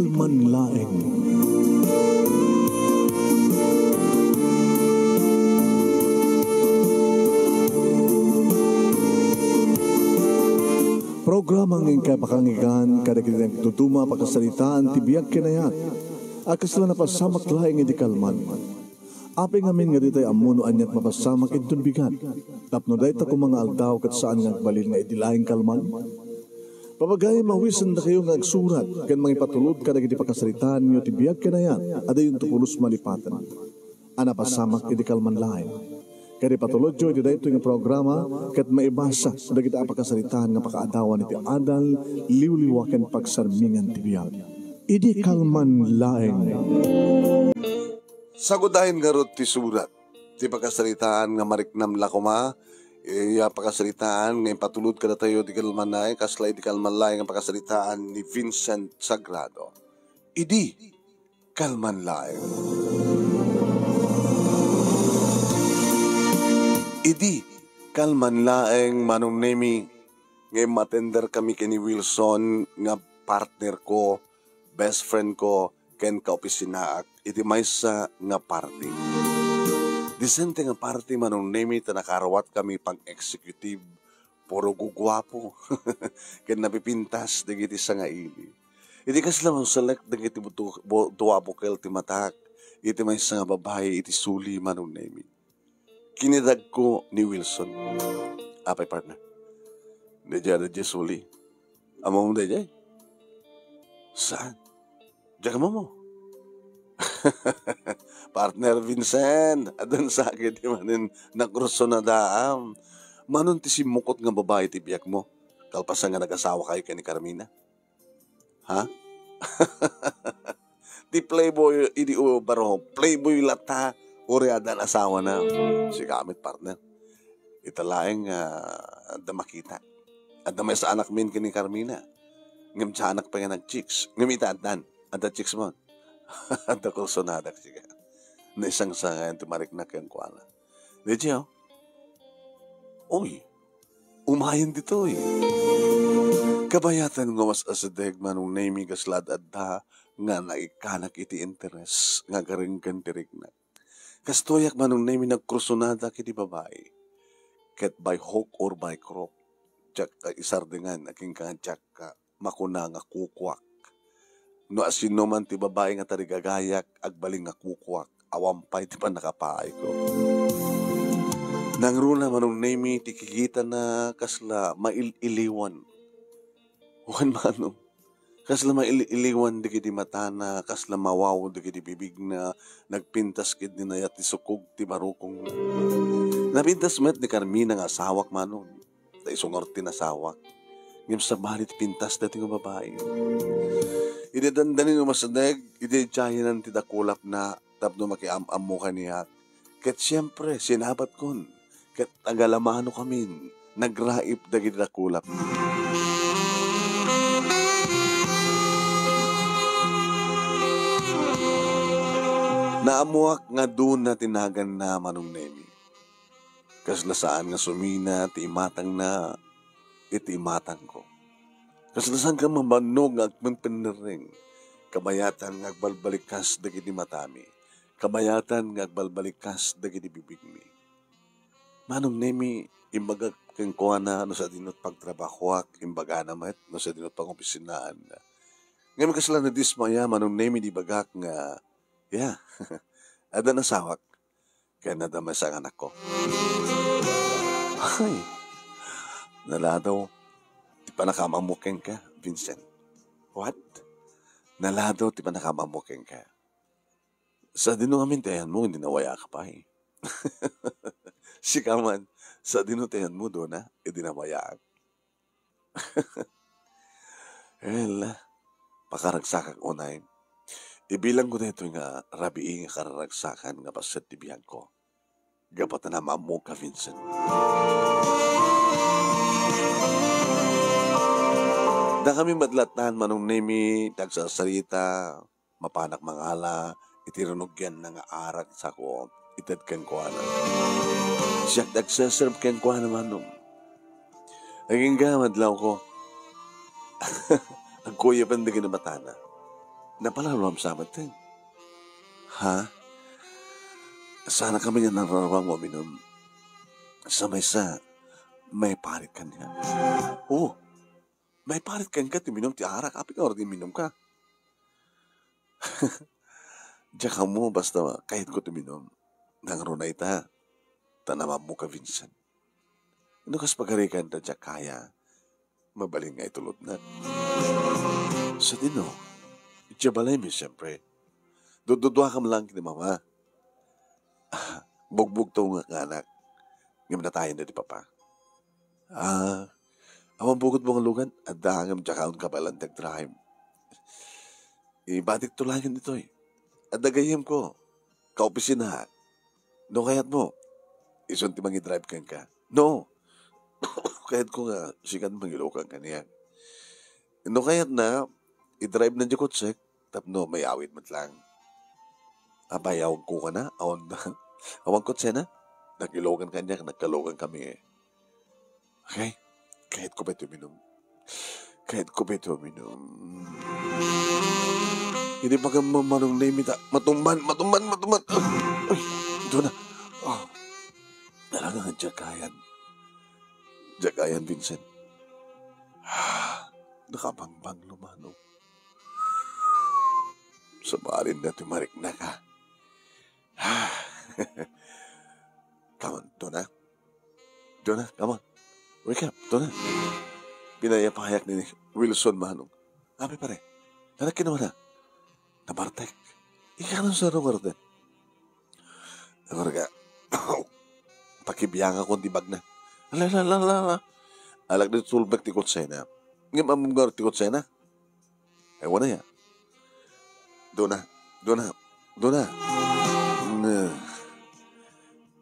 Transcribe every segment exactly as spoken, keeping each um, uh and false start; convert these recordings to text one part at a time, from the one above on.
Kalman laeng. Programa nga inkay pakanggan kadagiti nagtutuma a pakasaritaan ti biag ken ayat a kasla napasamak laeng idi kalman. Apay ngamin nga ditay ammo no aniat mapasamak inton bigat? Tapno dayta koma nga aldaw ket saan nga agbalin nga idi laeng kalman? Papagayam, awisendakayo nga agsurat ken mangipatulod kadagiti pakasaritaanyo ti biag ken ayat a dayonto pulos malipaten a napasamak idi kalman laeng. Ket ipatulodyo iti daytoy nga programa ket maibasa dagiti a pakasaritaan nga pakaadawan iti adal, liwliwa ken pagsarmingan ti biag. Idi kalman laeng. Sagudayen ngarud ti surat ti pakasaritaan nga mariknam la koma, iya pakasaritaan nga impatulod kadatayo di kalman laeng, kasla idi kalman laeng nga pakasaritaan ni Vincent Sagrado. Idi kalman laeng. Idi kalman laeng, Manong Nemi, nga immatender kami ken ni Wilson nga partner ko, best friend ko, ken kaopisinaak iti maysa nga party. Disente nga party, Manong Nemi, ta nakaruat kami pang-executive, puro guguapo, ken napipintas dagiti sangaili. Iti kasla manselek dagiti butu-, bu-, dua bukel ti matak, iti maysa nga babai iti suli, Manong Nemi. Kinidagko ni Wilson. Apay, partner? Daydiay, daydiay suli. Ammom daydiay? Saan? Diak ammo. Partner Vincent, addan sakit ti manen nakursunadaam. Manon ti simmukot nga babai ti biagmo, kalpasan nga nagasawa kayo ken ni Carmina? Ha? Ti playboy idi o baro, playboy latta, uray addan asawana. Sika met, partner. Ita laeng, ah, adda makita. Adda maysa anakmin ken ni Carmina. Ngem saanak pay nga nag-chicks. Ngem ita addan. Adda chicks mo. Adda kursunadak sika. Naisangsangayan ti mariknak kenkuana. Daydiay, oh. Uy, umayen ditoy. Kabayatan nga mas asideg, Manong Nemi, kasla adda nga naikkanak iti interes nga agaring ken ti riknak. Kastoyak, Manong Nemi, nagkursunadak iti babai. Ket by hook or by crook, diak isardengan a kenka nga diak makuna nga kukuak. No asinoman ti babai nga tarigagayak, agbalin nga kukuak. Awan pay ti pannakapaayko. Nangruna, Manong Nemi, ti kikitana kasla mail-iliwan. Wen, Manong, kasla mail-iliwan dagiti matana, kasla mawaw dagiti bibigna, nagpintas ket dinayat ti sukog ti barukongna. Napintas met ni Carmina nga asawak, Manong. Ta isu ngarud ti nasawak. Ngem sabali ti pintas daytoy nga babai. Idi dandani no masideg, idi daydiayen ti dakulapna tapno makiam-ammo kaniak. Ket siempre, sinabatkon, ket agalamano kamin, nagraip dagiti dakulapna. Naammoak nga Dona ti naganna, Manong Nemi. Kasla saan nga sumina ti imatangna iti imatangko. Kasla saan nga mabannog nga agpempennerreng. Kabayatan nga agbalbalikas dagiti matami. Kabayatan nga agbalbalikas dagiti bibigmi. Manong Nemi, imbagak kenkuana no sadino ti pagtrabahoak, imbagana met no sadino ti pangopisinaanna. Ngem kasla nadismaya, Manong Nemi, di bagak nga, ya, adda nasawak. Ken adda maysa nga anakko. Ay, naladaw ti pannakaam-ammo kenka, Vincent. What? Naladaw ti pannakaam-ammo kenka. Sadino ngamin ti ayanmo, idi nawayaak pay? Sika man, sadino ti ayanmo, Dona, idi nawayaak? Well, pakaragsakak unay. Ibilangko daytoy nga rabii nga kararagsakan nga paset ti biagko. Gapu ta naam-ammok, Vincent. Dakami met latta, Manong Nemi, ti agsarsarita, mapanak mangala iti rinugianna nga arag sako, ited kenkuana. Siak ti agseserb kenkuana, Manong. Agingga, madlawko. Agkuyaben dagiti matana. Napalaluam sa metten. Ha? Sana kami nga nararawang uminum. Sa maysa, maiparit kaniak. Oo, maiparit kenka ti uminum ti arak. Apay nga uray ti uminumka? Diak ammo, basta kayatko ti uminum. Nangruna ita, ta namammoka, Vincent. No kas pagarikan ta diak kaya, mabalin nga itulodnak. Sadino, idiay balaymi, siempre. Dududuakam lang ken ni Mama. Bugbugto nga anak. Ngem natayen daydi Papa. Ah, awan bukod mo nga lugan, adda ngem diak kabaelan ti agdrive. Ibatikto laeng ditoy. Adda gayyemko. Kaopisina. No kayatmo, isun ti mangidrive kenka. No. Kayatko nga sika ti mangilokan kaniak. No kayatna, idrive na diay kotsek tapno mayawid met lang. Apay, awan kukana? Awan, awan kotsena? Nag-ilokan kaniak, nagkalokan kami. Okay? Kayatko pay ti uminum. Kayatko pay ti uminum. Idi pagammo, Manong Nemi, ta matumban, matumban, matumban. Uy, Dona. Oh. Talaga nga diak kayan. Diak kayan, Vincent. Nakabangbanglo, Manong. Sabalin na ti mariknaka. Come on, Dona. Dona, come on. Wake up, Dona. Pinayapayak ni Wilson, Manong. Apay, pare. Ano kinuna? Nabartek. Ikaw, ano sa lugar din? Nabarga. Pakibiangan ko di bagna. Ala, ala, ala, ala, ala. Alak di tulbek ti kotsena. Ngem ammom nga ti kotsena? Ay, wala ya. Dona, Dona, Dona. Nga.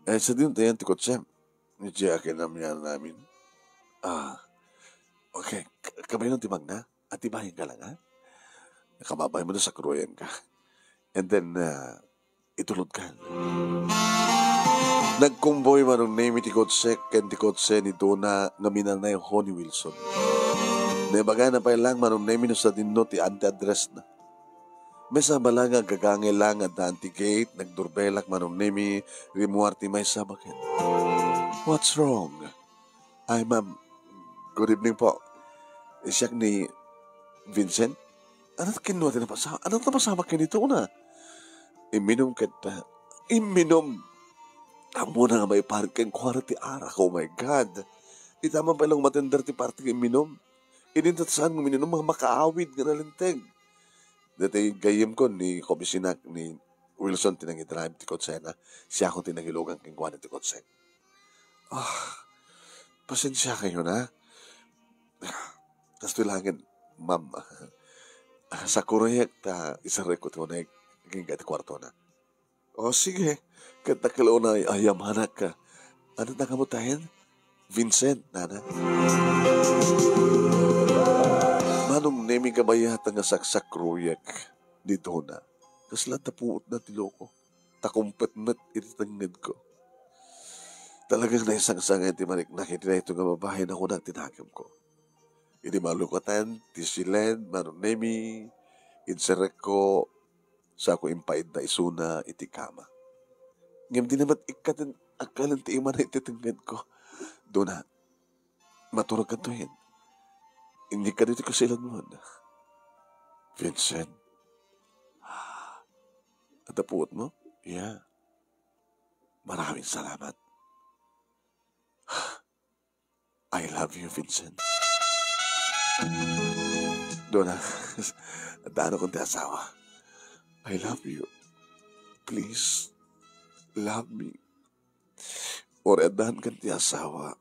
Eh, sa din tayan ti kotsem. Ni Jackie na miyan namin. Ah, okay. K-, kabayan ti magna? Atibayan ka lang, ha? Nakababay mo na sa kruyan ka. And then, ah, itulod ka. Nagkumboy Manong Nemi ti kotsek ken ti kotse ni Dona nga minanayho ni Wilson. Naibagana pay lang Manong Nemi no sadino ti anti address na. Maysa bala nga agagangay lang adda anti gate, nagdurbelak Manong Nemi, rimmuar ti maysa baket. What's wrong? Ay, ma'am. Good evening po. Siak ni Vincent. Ano kinua ti napasa-, ano napasamak kenito na? Imminum ket, ah, imminum. Ammona nga maiparit kenkuana ti arak, oh my God. Ita man pay lang matender ti parti nga imminum. Idinta saan nga uminum nga makaawid nga nalinteg. Daytoy gayyemko ni kaopisina ni Wilson ti nangidrive ti kotsena. Siakon ti nangilokan kenkuana ti kotse. Ah, pasensia kayo na. Kastoy laengen, ma'am. Sakurek ta iserrekko ti uneg agingga ti kuartona. O, sige. Ket ta ket una ay-, ayamanak. Ano ta kamo tayen? Vincent, nana. Manong Nemi, kabayatan nga saksakruyek ni Dona. Kasla ta puot na ti loko. Ta kumpet met iti tengngedko. Talagang naisangsangay ti mariknak iti daytoy nga babai, nakunak ti nakemko. Idi malukatan ti silen, Manong Nemi, inserrekko, sako impaidda isuna iti kama. Ngem di naman ikkaten agkalen ti imana iti tengngedko. Dona, maturog kanto hen. Inyeg kadi ti kasiladmon. Vincent. Adda puot mo? Yeah. Maraming salamat. I love you, Vincent. Dona, addaanakon ti asawa. I love you. Please, love me. Uray addaankan ti asawa.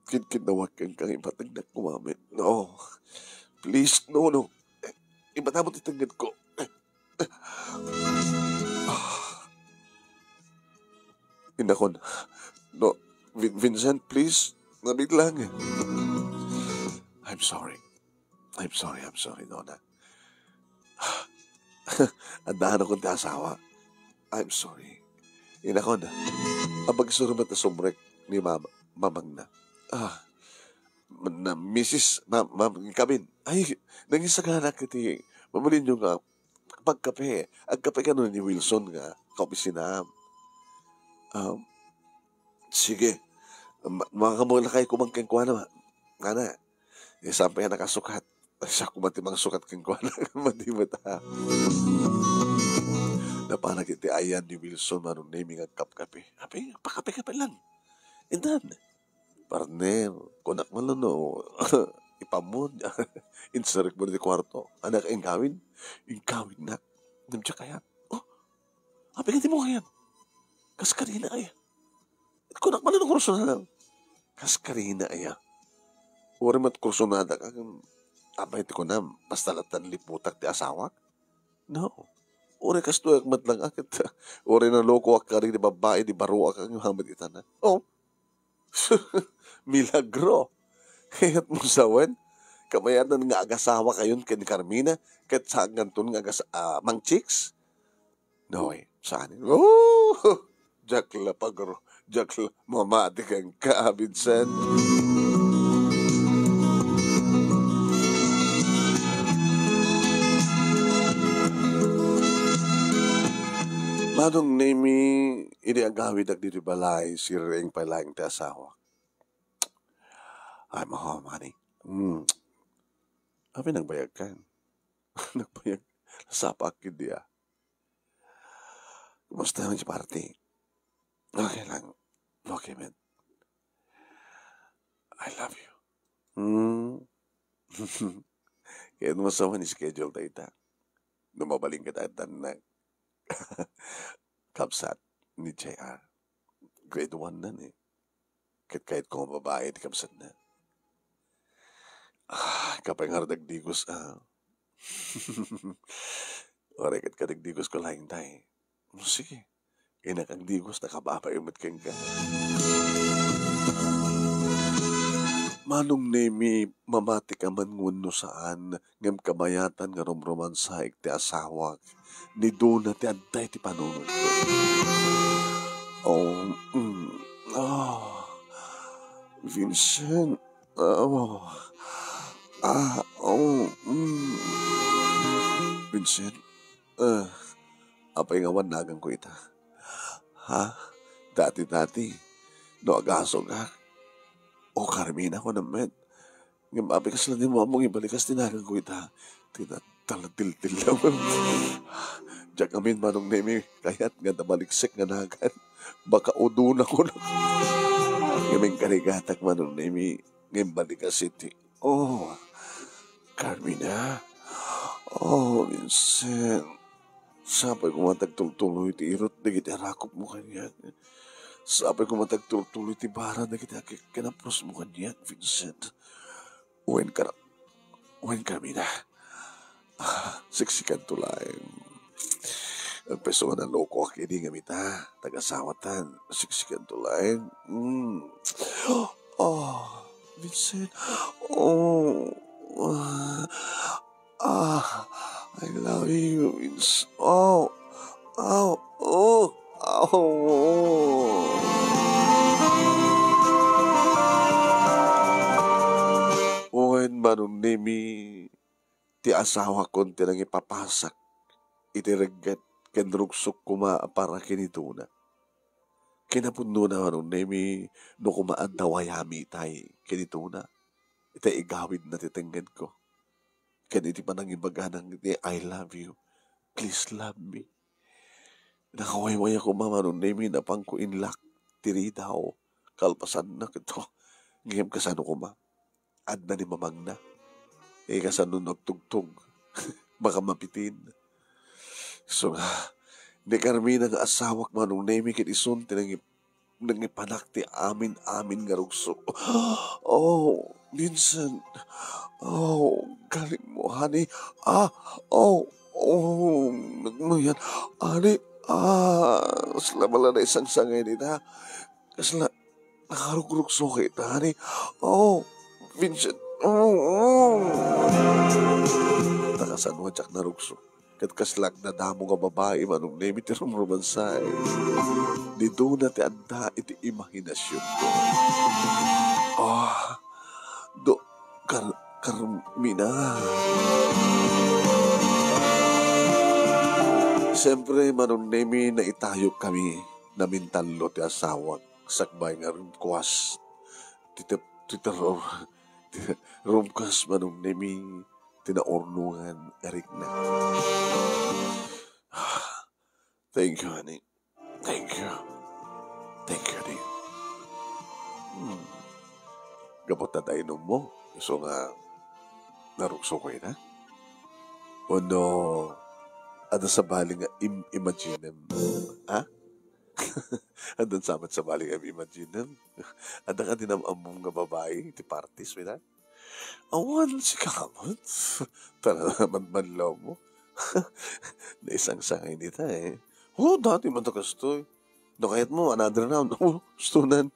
Kinkinawag kenka nga ipategnak umamin. No. Please, no, no. Ibatamo ti tengngedko. Inakon. No, Vin-, Vincent, please. Nabiglang. I'm sorry. I'm sorry, I'm sorry, Dona. Addaanakon ti asawa. I'm sorry. Inakon. Apagsuro met a sumrek ni mama, mamangna. Ah, na, Missus Ma-, Ma-, Kabin. Ay, nangisagana iti mamalinyo nga pagkape. Agkape kano ni Wilson nga kaopisinaam. Um, sige. Ma-, makamuelakay koma kenkuana, ma-, ngana. Eh, saan pay a nakasukat? Siak koma ti mangsukat kenkuana. Madi met, a. Napanak iti ayan ni Wilson, Manong Nemi, nga agkapkape. Apay, pakape-kape lang. Intan, "Partner, kunak man no, ipammod." Inserrekmo iti kuarto. "Anak, inkawid?" "Inkawid, nak." "Ngem diak kayat." "Oh, apay nga dimo kayat?" "Kas karina, aya." "Kunak man no kursunada." "Kas karina, aya." "Uray met kursunada ka, apay ti kunam, basta latta liputak ti asawak?" "No. Uray kastoyak met lang, a, ket uray nalokoak kadi ti babbai, di baruak, a, ngem hamet itana." "Oh." Milagro. Kayatmo sawen, kabayatan nga agasawakayon ken ni Carmina, ket saankanton nga agas-, a, mangchicks? No, eh, saan? Oh! Diak la, pagro. Diak la mamati kenka, Vincent. Manong Nemi, idi agawidak ditoy balay, sirreng pay laeng ti asawak. Ay, maho, honey. Hmm. Apay nagbayagkan? Nagbayag. Nasapaak ketdi, a. Kumusta naman si party? Okay lang. Okay, man. I love you. Hmm. Kayatmo sawen, schedule ta ita. No mabalin ka, ta, nak. Kabsat ni J R. Grade one na ni. Ket kayatko nga babai ti kabsatna. Ah, apay ngarud agdigos, a. Uray ket kadi agdigosko laeng, tay. Sige. Innak agdigos, ta kababayo met kenka. Manong Nemi, mamati ka man wenno saan, ngem kabayatan nga rumromansaek ti asawak. Ni Dona ti adda iti panunotko. Oh, mm, ah, Vincent, oh, ah, oh, mm. Vincent, ah, apay nga awan naganko ita? Ha? Dati-dati, no agasongak, o Carmina, kunam met. Ngem apay kasla ni mamong ibalikas ti naganko ita? Ti na-, talatiltil lang. Diak amin, Manong Nemi, kayat nga nabaliksek nga nagan. Baka udonakon. Ngem inkarigatak, Manong Nemi, nga imbalikas iti. Oh, Carmina. Oh, Vincent. Sapay koma ti agtultuloy ti irut dagiti arakupmo kaniak. Sapay koma ti agtultuloy ti bara dagiti akikinaprosmo kaniak, Vincent. Wen ka, wen Carmina. Ah, siksikanto laeng. Agpayso nga nalokoak idi ngem ita, tagasawatan. Siksikanto laeng. Mm. Oh, Vincent. Oh. Ah, I love you, Vince. Oh, oh, oh, oh. Wen, Manong Nemi, ti asawakon ti nangipapasak iti regget ken rugsok koma a para ken ni Dona. Kinapudnona, Manong Nemi, no koma adda wayami itay ken ni Dona, itay igawidna ti tengngenko. Ken iti panangibagana iti "I love you, please love me." Nakawaywaya koma, Manong Nemi, napanko inlak ti ridaw. Kalpasanna, ket, ngem kasano koma? Adda ni mamangna. Eh, kasano no agtugtog? Baka mapitin. So nga, ni Carmina nga asawak, Manong Nemi, ket isun ti nangi-, nangipanak ti amin-amin nga rugsok. Oh, Vincent. Oh, galing mo, honey. Ah, oh, oh, nagmayan. Honey, ah, kasla bala na isang sangay nita. Kasla, nakarugrugso ka ita, honey. Oh, Vincent. Oh, oh. Nakasano a diak narugso. Ket kasla agdadamo nga babai, Manong Nemi, ti rumromansaek. Ni Dona ti adda iti imaginasionko. Ah, do, Kar-, Carmina. Siyempre, Manong Nemi, naitayok kami. Namintallo ti asawak. Sakbay nga rumkuas. Ti te-, ti terror. Ti, rumkuas, Manong Nemi. Ti naurnongan, Eric na. Thank you, honey. Thank you. Thank you, dear. Hmm. Gapu ta dayta inummo. Isu nga narukso ko ita. Wenno, adda sabali nga im-, imaginem. Ha? Adda sa met sabali nga im-, imaginem. Adda kadi nam-ammom nga babai, ti party, sweetheart? Awan, sika met. Tara naman, manlaw mo. Naisangsangay nita, eh. Oh, dati man ta kastoy. No, kayat mo, another round. Oh, gusto nan.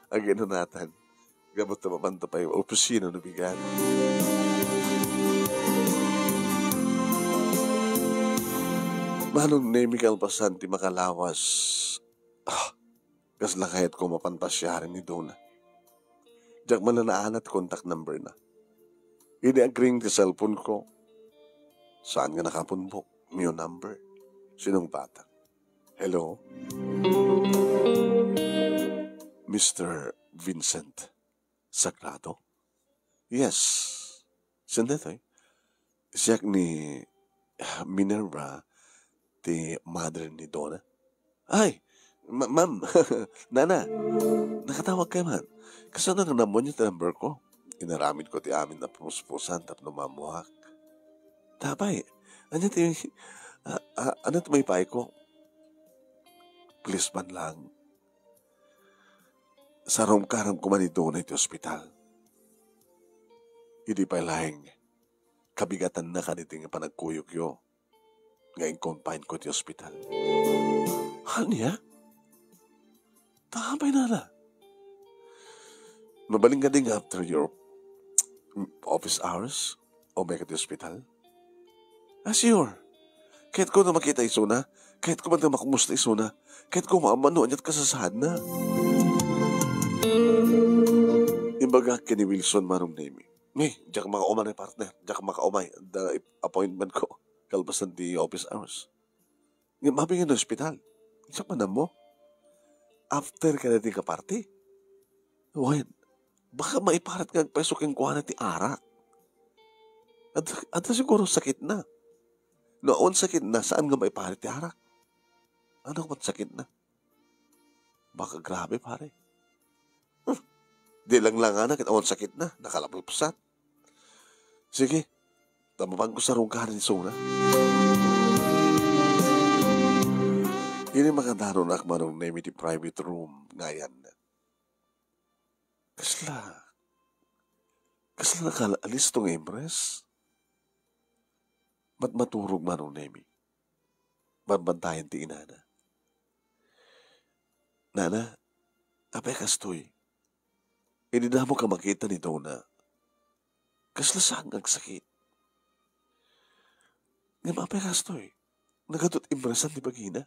Again na natan. Gapu ta mapan ta pay opisina no bigat. Manong Nemi, kalpasan ti makalawas. Ah, kasla kayat ko mapan pasiaren ni Dona. Diak man la naanat contact number na. Idi agring ti cellphone ko, saan nga nakapunbok, new number. Sinong bata? Hello? Mister Vincent Sagrado? Yes. Saan daytoy? Siak ni Minerva, ti mother ni Dona. Ay, ma-, ma'am, nana, nakatawag kayo man. Kasano nga naammoyo ti number ko? Inaramid ko ti amin a pumuspusan tapno maammoak. Apay, ania ti, a-, a-, ania ti maipaay ko? Please man lang. Sarungkaram koma ni Dona iti ospital. Idi pay laeng, kabigatanna kaditi nga panagkuyogyo nga in-confine ko iti ospital. Ania? Apay, nana? Mabalin kadi nga after your office hours, umayka iti ospital? Ah, sure. Kayatko nga makita isuna. Kayatko man nga makumusta isuna. Kayatko nga maammano no ania ti kasasaadna. Imbagak ken ni Wilson, Manong Nemi. Hey, diak makaumay, partner. Diak makaumay. Adda appointment ko kalpasan ti office hours. Ngem apay nga no ospital? Diak man ammo. After kadagiti kaparti? Wen, baka maiparit nga agpayso kenkuana ti arak. Adda, adda siguro sakitna. No awan sakitna, saan nga maiparit ti arak? Ania koma ti sakitna? Baka grabe, pare. Hmm. Di langlangana ket awan sakitna, nakalapsat. Sige, ta mapanko sarungkaran isuna. Idi makadaron ak, Manong Nemi, ti private room nga ayanna. Kasla, kasla nakalisto nga impress? Matmaturog, Manong Nemi. Banbantayan ti inana. Nana, apay kastoy? Idi damo ka makita ni Dona, kasla saan nga agsakit? Ngem apay kastoy? Nagadu't impresan ti bagina.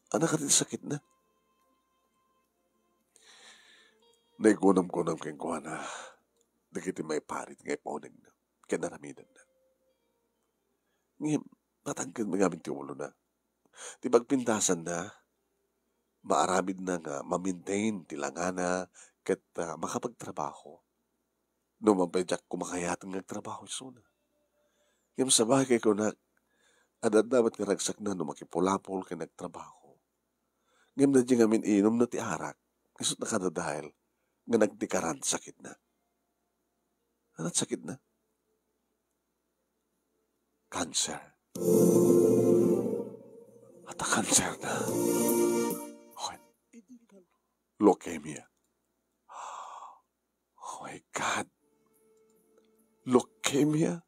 Ania kadi ti sakitna? Naikunamkunam kenkuana dagiti maiparit nga ipaunegna ken aramidenna. Ngem, natangken ngamin ti ulona. Ti pagpintasanna, maaramidna nga ma-maintain ti langana ket, ah, makapagtrabaho. No man pay diak koma kayat nga agtrabaho isuna. Ngem sabali kay kunak, ad-adda met nga ragsakna no makipulapol ken agtrabaho. Ngem daydi ngamin inumna ti arak, isu't nakadadael nga nagdikaran ti sakitna. Ania ti sakitna? Cancer. Adda cancer na. Wen, leukemia. Oh my God. Leukemia?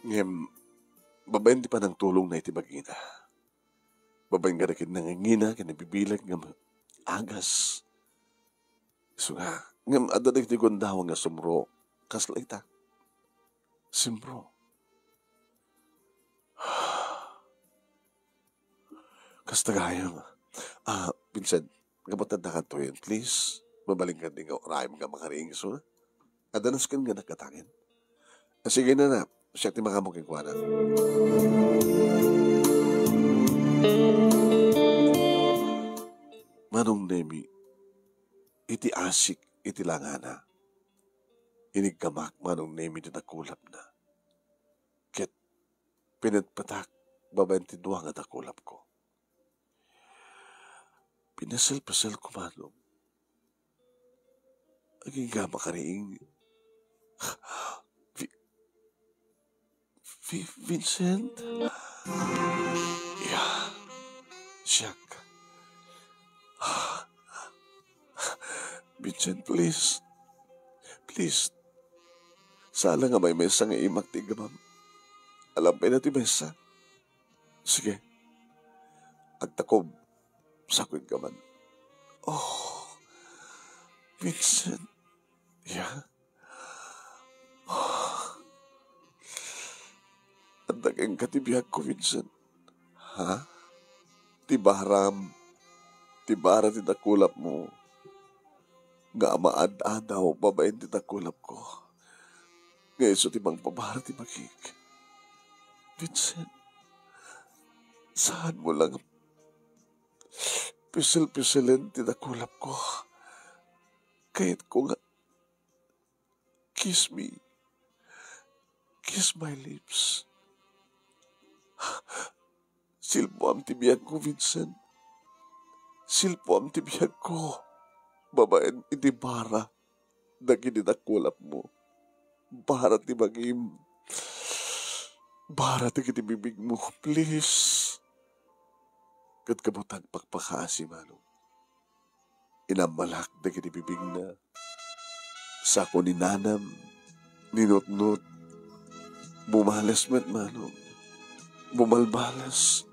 Ngem, babaen ti panangtulongna iti bagina. Babaen kadagiti nangingina ken nabibileg nga agas. Isu nga, ngem adda dagiti gundawang nga sumro. Kasla ita. Sumro. Kasta gayam. Ah, Vincent, gapu ta adda kantoyen, please. Mabalin kadi nga uray nga makariing isuna? Adda nasken nga nagkatagen. Ah, sige, nana, siak ti makaammo kenkuana. Manong Nemi, iti asik iti langana, iniggamak Manong Nemi ti dakulapna. Ket pinetpetak babaen ti dua nga dakulapko. Pinasel-paselko, Manong. Agingga makariing. Vi-, Vi-, Vincent? Ya, siak. Vincent, please. Please. Saan la nga maymaysa nga imak ti iggamam. Alam pay na ti maysa. Sige. Agtakob. Sakuit ka man. Oh, Vincent. Ya? Oh. Adda kenka ti biagko, Vincent. Ha? Ti baram. Ti bara ti dakulapmo. Nga amaad-adaw babaen ti dakulapko. Nga isu ti mangpabara ti bagik. Vincent, saanmo lang pisel-piselen ti dakulapko. Kayatko nga, kiss me. Kiss my lips. Silpuam ti biagko, Vincent. Silpuam ti biagko. Babaen iti bara dagiti dakulapmo. Bara ti bagim. Bara dagiti bibigmo. Please. Ket kabutang pakpakaasi, Manong. Inammalak dagiti bibigna. Sako ni nanam, ninutnot. Bumales met, Manong. Bumalbales.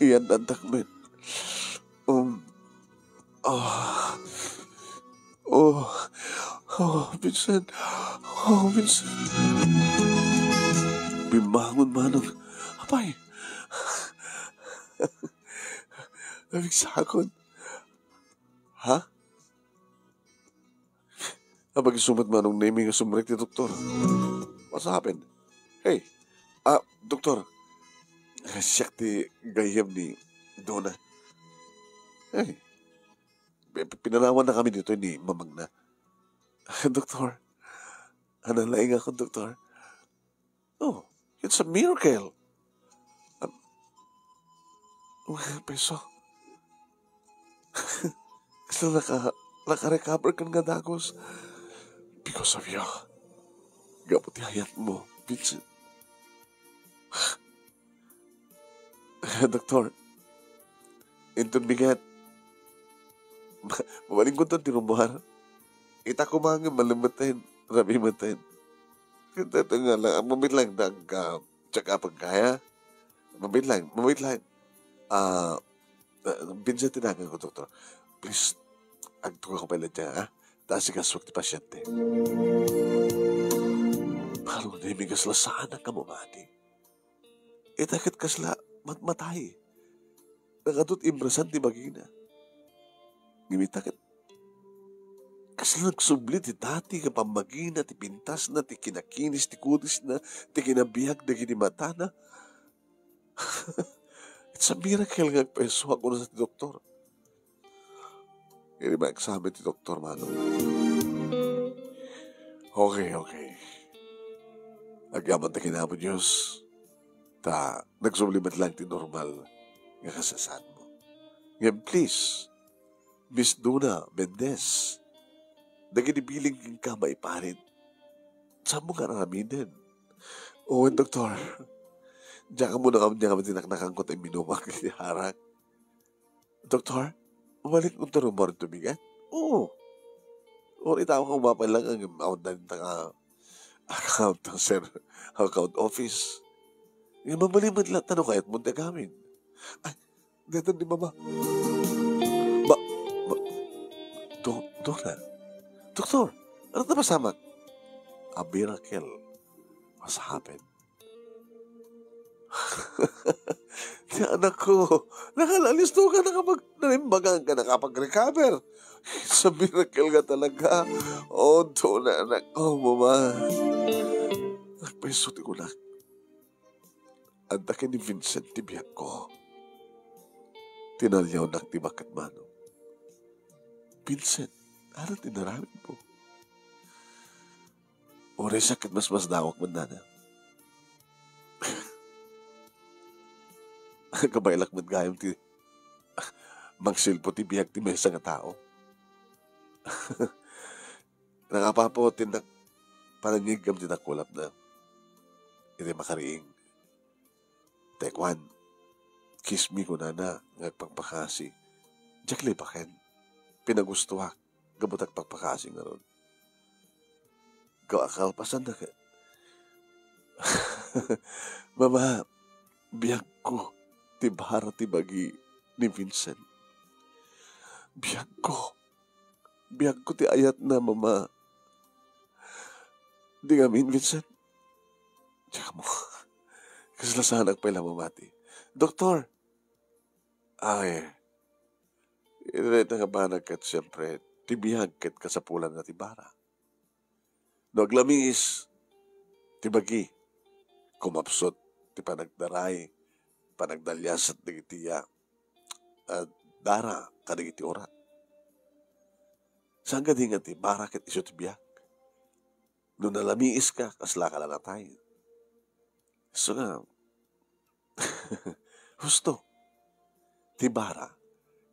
Iyan-andak met. Um, ah. Oh, oh, Vincent. Oh, Vincent. Bimmangon, Manong. Apay. Nabigsakon. Ha? Apay, isu met, Manong Nemi, nga sumrek ti doktor. What's happened? Hey, ah, doktor. Siak ti gayyem ni Dona. Hey, pi-, pi-, pinanawan na kami dito ni mamangna. Doktor, nalaingakon, doktor. Oh, it's a miracle. Um, Peso. Kasla naka-, naka-recover kan nga dagus. Because of you. Gapu ti ayatmo, Vincent. Doktor, inton bigat, ma-, mabalinko ti rummuar. Ita ko mangin, malimeten, rabi meten. Ket nga lang, mabit lang, nag, ah, check up ang kaya. Mabit lang, mabit lang. Ah, ah, Vincent, ti naganko, doktor. Please, agtugaw ka pay latta, ha? Ta asikasuak ti pasyente. Manong Nemi, kasla saanak nga mamati. Ita ket kasla matmatay. Nagadu ti imbrasan ti bagina. Ngem ita ket kasla nagsubli ti dati nga pammagina, ti pintasna, ti kinakinis ti kudisna, ti kinabiag dagiti matana. It's a miracle nga agpaisuak, kunana ti doktor. Idi ma-examine ti doktor, Manong. Okay, okay. Agyaman ta ken Apo Dios, ta nagsubli met lang ti normal nga kasasaadmo. Ngem please, Miss Dona Mendez, dagiti bilin kenka maiparit, saanmo nga aramiden. Wen, doktor. Diak ammo no ania nga tinaknakanko ta imminumak iti arak. Doktor, umalik unto rumor ito bigat? Oo. Or ita ka umapay lang ang account na ka account ng sir, account office. Yung mabali man lang, tano kayat mo tagamin. Ay, dito ni mama. Ba, ba, do, do na. Doktor, ano na masamak? A miracle has happened. Ti anakko, nakalalis to ka, nakapag-, nalimbagan ka, nakapag-recover. It's a miracle nga talaga. O, Dona, anak. O, Mama. Nagpaiso ti kunak. Adda ken ni Vincent ti biagko. Tinaliawnak ti baket, Manong. Vincent, ano ti inaramidmo? Uray siak ket masmasdawak met, Nana. Kabaelak met gayam ti mangsilpo ti biag ti maysa nga tao. Nakapapo ti nak-, panangigam ti nakulapna. Iti makariing. Tay kuan, kiss me kunana nga agpakpakasi. Diak libaken. Pinagustoak. Gapu ta agpakpakasi ngarud. Gapu a kalpasanna ket, Mama, biagko ti bara ti bagi ni Vincent. Biagko. Biagko ti ayatna, Mama. Di ngamin, Vincent. Diak ammo. Kasla saanak pay la mamati. Doktor! Ay, iti dayta nga banag ket siempre, ti biag ket kasapulanna ti bara. No aglamiis ti bagi, kumapsut ti panagdaray, panagdaliasat dagiti, ah, ah, dara kadagiti urat. Saan kadi nga ti bara ket isu ti biag? No nalamiis ka, kasla ka la natay. So nga, husto. Ti bara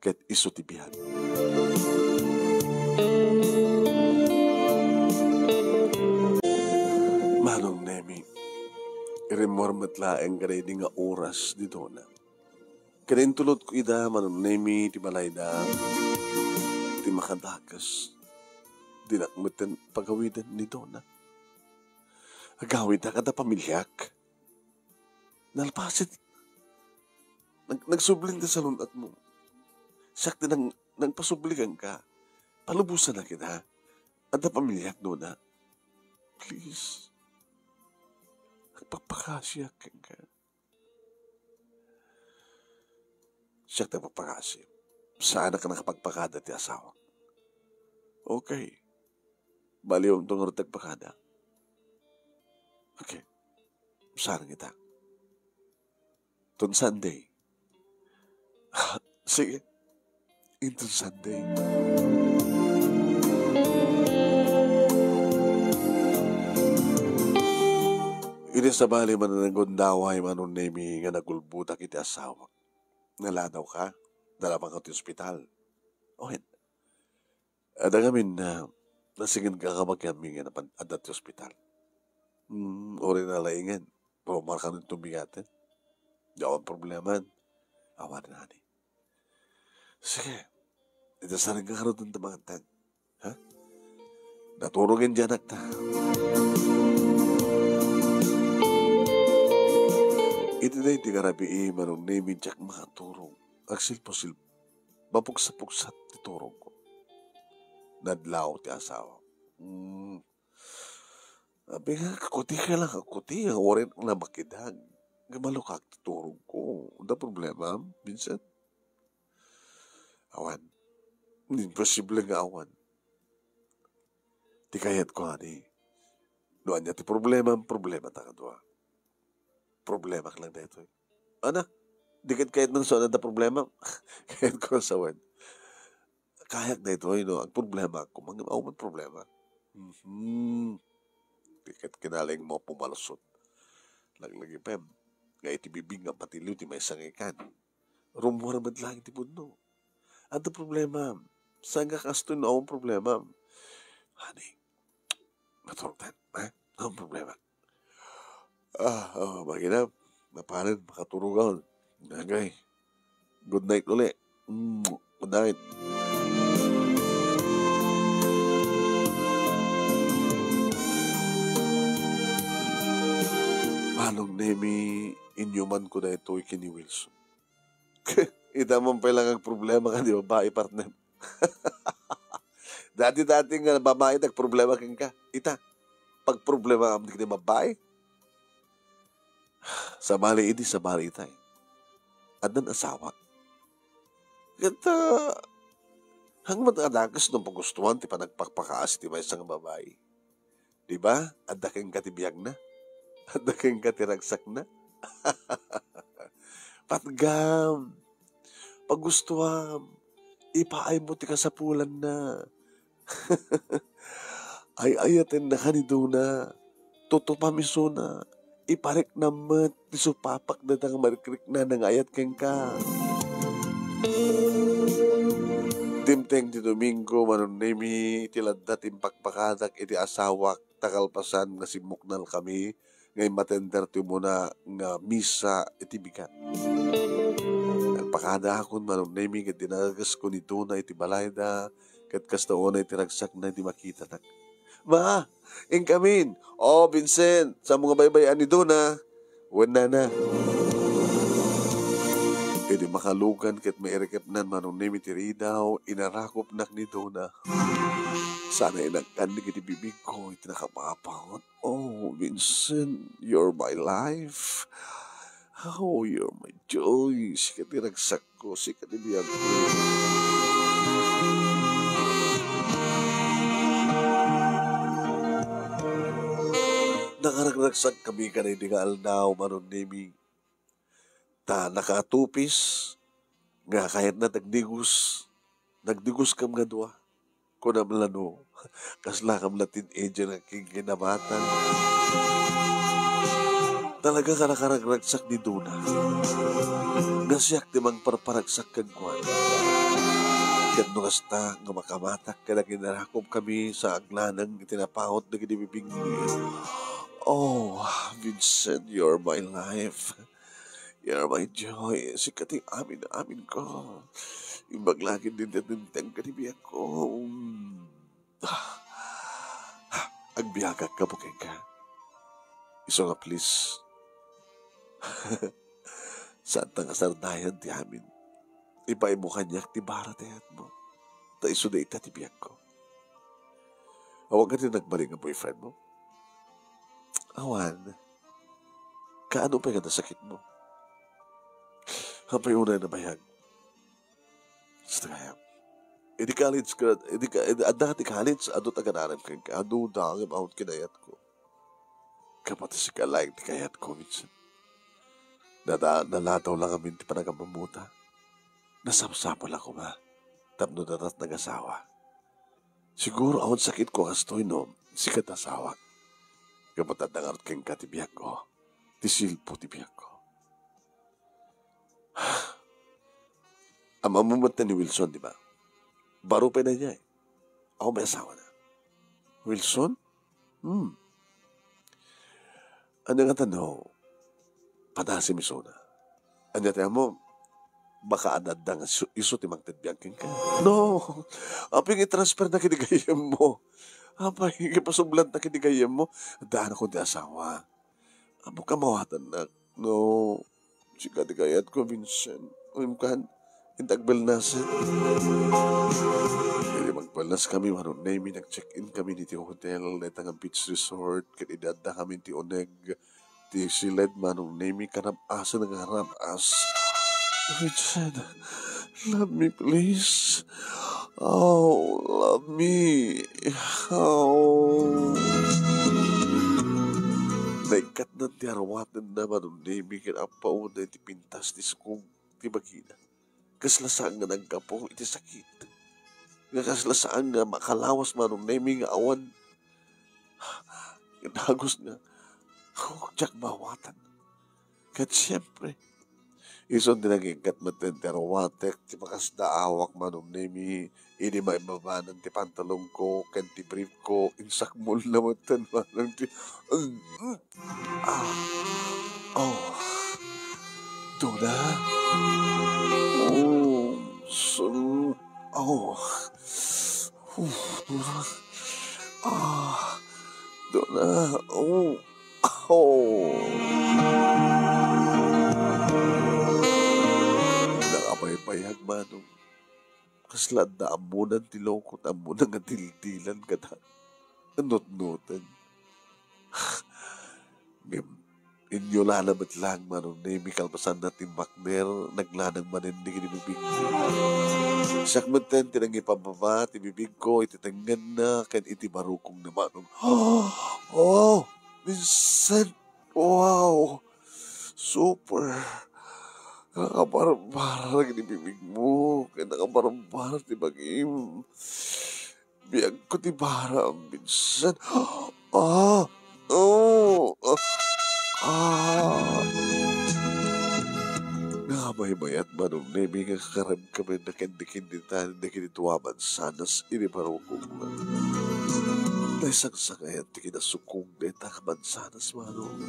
ket isu ti biag. Manong Nemi, rimmuar met laeng kadaydi nga oras ni Dona. Ket intulodko ida, Manong Nemi, ti balayda, ti makadakes. Dinak metten pagawiden ni Dona. Agawidda kada pamiliak. Nalpasit. Nag-, nagsubling ti salun-atmo. Siak ti nang-, nagpasubli kenka. Palubosanak ida. Adda pamiliak, Dona. Please. Agpakpakasiak kenka. Siak ti agpakpakasi. Saanak a nakapagpakada ti asawak. Okay. Baliwamto ngarud ti agpakada. Okay. Saan ngata? Ton Sunday. Sige. Inton Sunday. Idi sabali man a nagundaway, Manong Nemi, nga nagulbodak iti asawak. Naladawka? Nalabanka ti ospital? O, hen. Adda ngamin, ah, nasinged nga kabagianmi nga napan-, adda ti ospital. Hmm, uray nalaingen. Pero marka nito bigaten. Di awan problema. Awan, honey. Sige. Ita sareng ka karudon ta mangan. Ha? Naturogen di anakta. Iti daydi nga rabii, Manong Nemi, diak makaturog. Agsilpo-silpo. Mapugsa-pugsat ti turogko. Nadlaw ti asawa. Hmm. Abi nga, kuti ka lang, kuti, uray na makidag. Nga malukak ti turogko. Adda problema, Vincent? Awan. Imposible nga awan. Ti kayatko, honey. No ania ti problema, problema ta kadua. Problemak lang daytoy. Ana, di ket kayat nang saan adda problema. Kayatko nga sawen. Kayak daytoy, no? Agproblema ako. Mang-, awan problema. Mhm. Di ket kinaleng mo pumalusot. Laglagipem. Nga iti bibig nga patiliw ti maysa nga ikan. Rummuar met laeng ti pudno. Adda problema. Saan nga kastoy no awan problema? Honey, maturog tayo. Ha? Awan problema. Ah, oh, bagina. Mapanen, makaturog ako. Okay. Good night uli. Mm, good night. Manong Nemi, inyumanko daytoy ken ni Wilson. Ita man pay lang agproblema ka, di babae, partner. Dati-dati nga babae ti agproblema kenka. Ita, pagproblema ka, di ka babae. Sabali idi, sabali itay. addan asawa. Ket, ah, hangman a dakes no pagustuan ti panagpakpakaas iti maysa nga babai. Di ba? Adda kenka ti biagna. Adda kenka ti ragsakna. Patgam. Pagustuam. Ipaaymo ti kasapulanna. Ay-ayatennaka ni Dona. Tutupam isuna. Ipariknam met ti supapak dayta nga marikriknana nga ayat kenka. Dimteng ti Domingo, Manong Nemi, ti ladda ti impakpakadak iti asawak, ta kalpasan nga simmuknalkami nga immatender ti umuna nga misa iti bigat. Nagpakadaakon, Manong Nemi, ket dinagesko ni Dona iti balayda, ket kasta unay ti ragsakna idi makitanak. Ma, inkamin. O, Vincent, saanmo nga baybay-an ni Dona? Wen, nana. Idi makalugan ket mairikepnan, Manong Nemi, ti ridaw, inarakopnak ni Dona. Sana inagkan dagiti bibigko iti nakapapaut. Oh, Vincent, you're my life. Oh, you're my joy. Sika ti ragsakko, sika ti biagko. Nakaragragsakkami kadaydi nga aldaw, Manong Nemi. Ta nakatupis nga kayatna ti agdigos. Nagdigoskam nga dua. Kunam la no, kaslakam la teenager nga kinkinabatan. Talaga nga nakaragragsak ni Dona. Nga siak ti mangparparagsak kenkuana. Ket no kasta nga makamatak ket aginarakopkami sa aglanang iti napaut dagiti bibingmi. Oh, Vincent, you're my life. You're my joy. Sika ti amin-amin ko. Imbag la ket dimteng ti biagko. Mm. Agbiagak gapu kenka. Isu nga please. Saanta nga sardayan ti amin. Ipaaymo kaniak ti bara ti ayatmo. Ta isu dayta ti biagko. Awan kadi nagbali nga boyfriend mo? Awan. Kaano pay nga nasakit mo? Apay unay nabayag? Sa kaya, idi college ka, idi ka, idi, adda ka ti college, adu ti agan-aram kenka, adu da, ngem awan kinayatko. Kapati sika laeng ti kayatko, minsan. Nada-, naladaw lang amin ti panagamamuta. Nasapsapul a koma, tapno datat nagasawa. Siguro awan sakitko a kastoy no sika ti asawak. Gapu ta adda ngarud kenka ti biagko, ti silpo ti biagko. Ammom met ni Wilson, di ba? Baro pay daydiay. Awan pay asawana. Wilson? Hmm. Ania ngata no padasim isuna? Ania ti ammom? Baka adda nga isu, isu ti mangted biag kenka. No. Apay nga i-transfer na kidi gayyemmo? Apay nga ipasublat na kidi gayyemmo? Addaanakon ti asawa. Ammok a mawatannak. No. Sika ti kayatko, Vincent. Ngem kan, inta agbelnasen. Idi magbelnaskami, Manong Nemi, nag-check-inkami iti hotel, dayta nga beach resort, ket idi addakami iti uneg, ti siled, Manong Nemi, karab-asen nga karab-as. Vincent, love me, please. Oh, love me. Oh. Naikkatnan ti arwatenna, Manong Nemi, ket appauna iti pintas ti sukog ti bagina. Kasla saan nga naggapu iti sakit. Nga kasla saan nga makalawas, Manong Nemi, nga awan dagus nga diak mawatan. Ket siempre, isun ti nagikkat met ti arwatek, ti pakasdaawak, Manong Nemi, idi maibabanan ti pantalonko ken ti briefko, insakmol na met, Manong, ti, ah, oh, Dona. Oh, so, oh, oh, Dona. Ah, Dona. Oh, oh. Nakabaybayag, Manong. Kasla adda ammonan ti lokot, ammonan nga dildilan kada nutnoten. Ngem, Inyulana met laeng, Manong Nemi, kalpasanna ti makner, naglanang manen dagiti bibigko. Siak metten ti nangipababa ti bibigko iti tengngenna ken iti barukongna, Manong. Oh, Vincent! Wow! Super! Nakabarbara dagiti bibigmo, ken nakabarbara ti bagim. Biagko ti baram, Vincent. Ah! Oh! Ah! Ah! Nabaybayat, Manong Nemi, nga kakarem kami na ken dagiti dua a mansanas iti barukongna. Naisangsangayan ti kinasukog dayta a mansanas, Manong.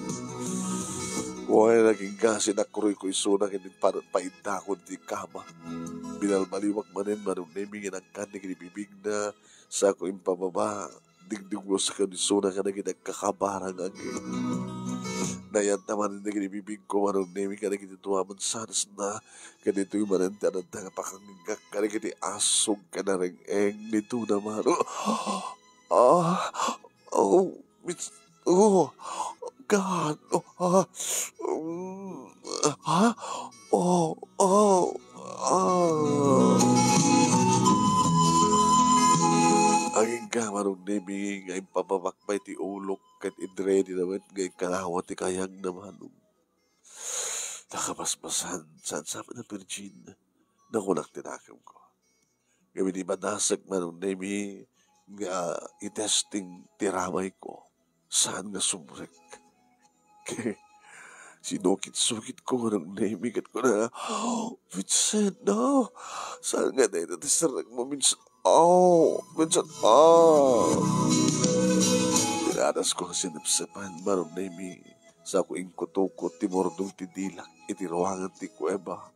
Wen, agingga, sinakroyko isuna ken pa-, paiddakon ti kama. Binalbaliwak manen, Manong Nemi, nga inangkan dagiti bibigna, sako impababa, digdiguskon isuna kadagiti agkakabara nga agik. Nayanta manen dagiti bibigko, Manong Nemi, kadagiti dua a mansanasna, ken ditoy manen ti adda nga pakangiggak kadagiti asug ken areng-eng ni Dona, Manong. Ah, oh, Miss, oh, God, oh, ah, mm, ah, oh, oh, ah. Agingga, Manong Nemi, nga impababak pay ti ulok ket idredi na met nga inkanawa ti kayagna, Manong. Nakabasbasan, saan sa amin a virgin, nakunak ti nakemko. Ngem idi madasek, Manong Nemi, nga itesting ti ramayko, saan nga sumrek. Sinukit-sukitko, Manong Nemi, ket kuna, "Oh, Vincent, no! Saan nga dayta ti sirrekmo, Vincent? Oh, Vincent, oh!" Pinadasko nga sinepsepan, Manong Nemi. Sako inkutukot ti murdong ti dilak iti ruangan ti kuweba.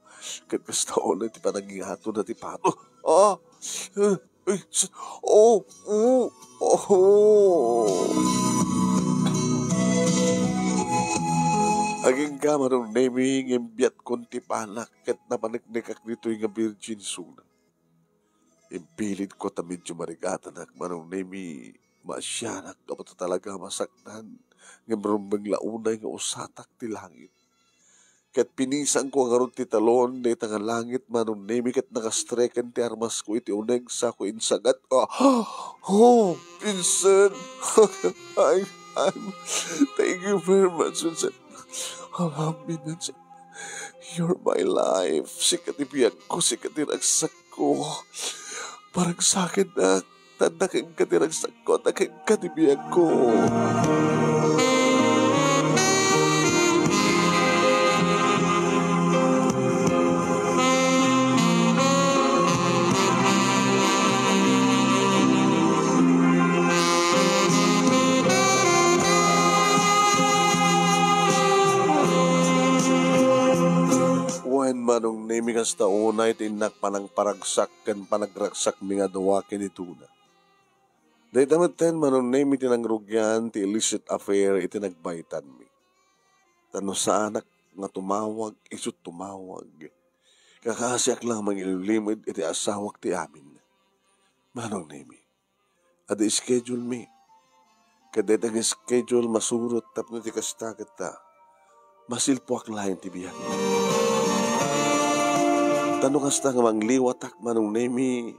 Ket kasta unay ti panangiatonna ti pato. Ah! Eh, eh, s-, oh, oh, oh. Agingga, Manong Nemi, ngem biatkon ti panak ket napaneknekak ditoy nga birgin isuna. Impilitko ta medyo marigatanak, Manong Nemi, maasianak gapu ta talaga masaktan, ngem rumbeng la unay nga usatak ti langit. Ket pinisanko ngarud ti talon dayta nga langit, Manong Nemi, ket nakastreken ti armasko iti uneg, sako insagat. Ah! Oh, Vincent! I, I'm, thank you very much, Vincent. I love you, Vincent. You're my life. Sika ti biagko, sika ti ragsakko. Paragsakennak, ta adda kenka ti ragsakko, adda kenka ti biagko. Wen, Manong Nemi, kasta unay ti innak panangparagsak ken panagragsakmi nga dua ken ni Dona. Dayta metten, Manong Nemi, ti nangrugian ti illicit affair iti nagbaytanmi. Ta no saanak nga tumawag, isu tumawag. Kakasiak la mangilimlimed iti asawak ti amin. Manong Nemi, adda schedule mi. Ket dayta nga schedule masurot tapno ti kasta ket ta masilpuak laeng ti biag. Ta no kasta nga mangliwatak, Manong Nemi,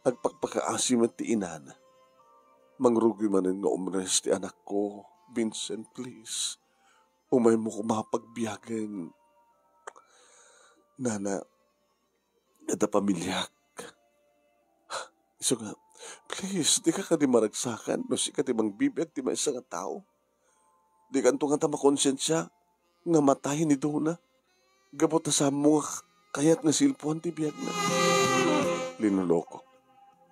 agpakpakaasi met ti inana. Mangrugi manen nga umres ti anakko. Vincent, please. Umaymo koma pagbiagen. Nana, adda pamiliak. Isu nga, please, dika kadi maragsakan no sika ti mangbibiag ti maysa nga tao. Dikanto ngata makonsensia nga matay ni Dona gapu ta saanmo nga kayat nga silpuan ti biagna. Linuloko.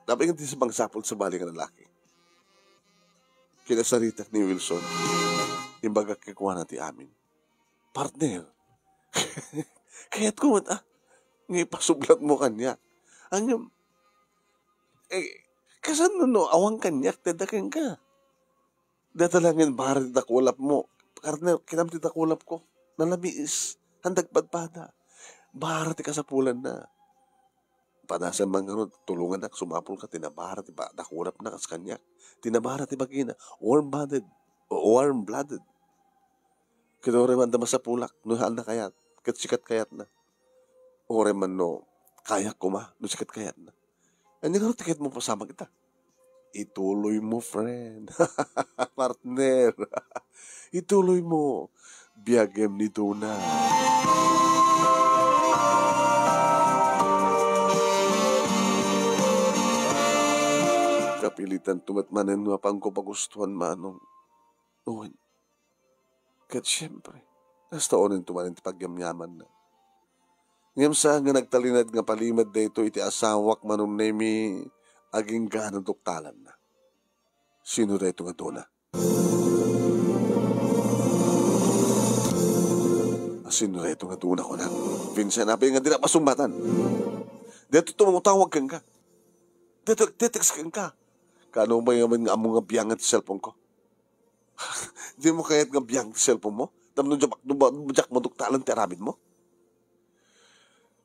Napay nga ti mangsapul sabali nga lalaki. Kinasaritak ni Wilson. Imbagak kenkuana ti amin. Partner, kayatko met, ah, nga ipasublatmo kaniak. Ngem, eh, kasano no awan kaniak ti adda kenka? Dayta laengen bara ti dakulapmo. Partner, kinam ti dakulapko. Nalamiis. Haan ti agpadpada. Bara ti kasapulanna. Padasan man ngarud, tulongannak, sumapulka ti nabara ti ba-, dakulapna kas kaniak. Ti nabara ti bagina, warm-blooded, o warm-blooded. Ket uray man da masapulak no saan na kayat, ket sikat kayatna. Uray man no kayak koma no sikat kayatna. Ania ngarud ti kayatmo pasamak ita? Ituloy mo, friend. Partner. Ituloy mo. Biagem ni Dona. Kapilitan to met manen nga apanko pagustuan, Manong. Wen, ket siempre, kasta unay to manen ti pagyamyamanna. Ngem saan nga nagtalinaed nga palimed daytoy iti asawak, Manong Nemi, agingga naduktalanna. Sino daytoy nga Dona? A, sino daytoy nga Dona, kunak? Vincent, apay nga dinak masumbatan? Daytoy tumawag kenka. Daytoy agte-text kenka. Kaano pay ngamin nga ammo nga biangen ti cellphone ko? Dimo kayat nga biangen ti cellphone mo? Tapno diak, diak maduktalan ti aramidmo?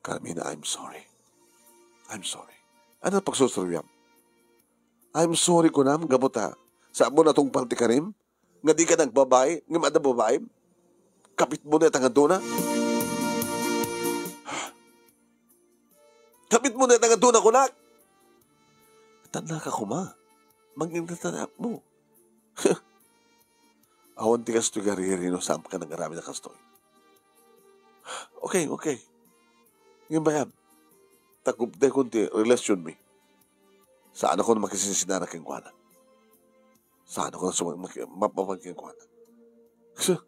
Carmina, I'm sorry. I'm sorry. Ania ti pagsursoriam? I'm sorry kunam, gapu ta saan mo natungpal ti karim nga dika nagbabai, ngem adda babaim? Kapitmo dayta nga Dona? Kapitmo dayta nga Dona, kunak? Tadnaka koma. Mangin ka ta anakmo. Awan ti kastoy nga riri no saan ka nagaramid a kastoy. Okay, okay. Ngem bayam, ta gupdekon ti relasionmi. Saanakon makisinsinara kenkuana. Saanakon sumag-, maki-, mapapan kenkuana. Sus,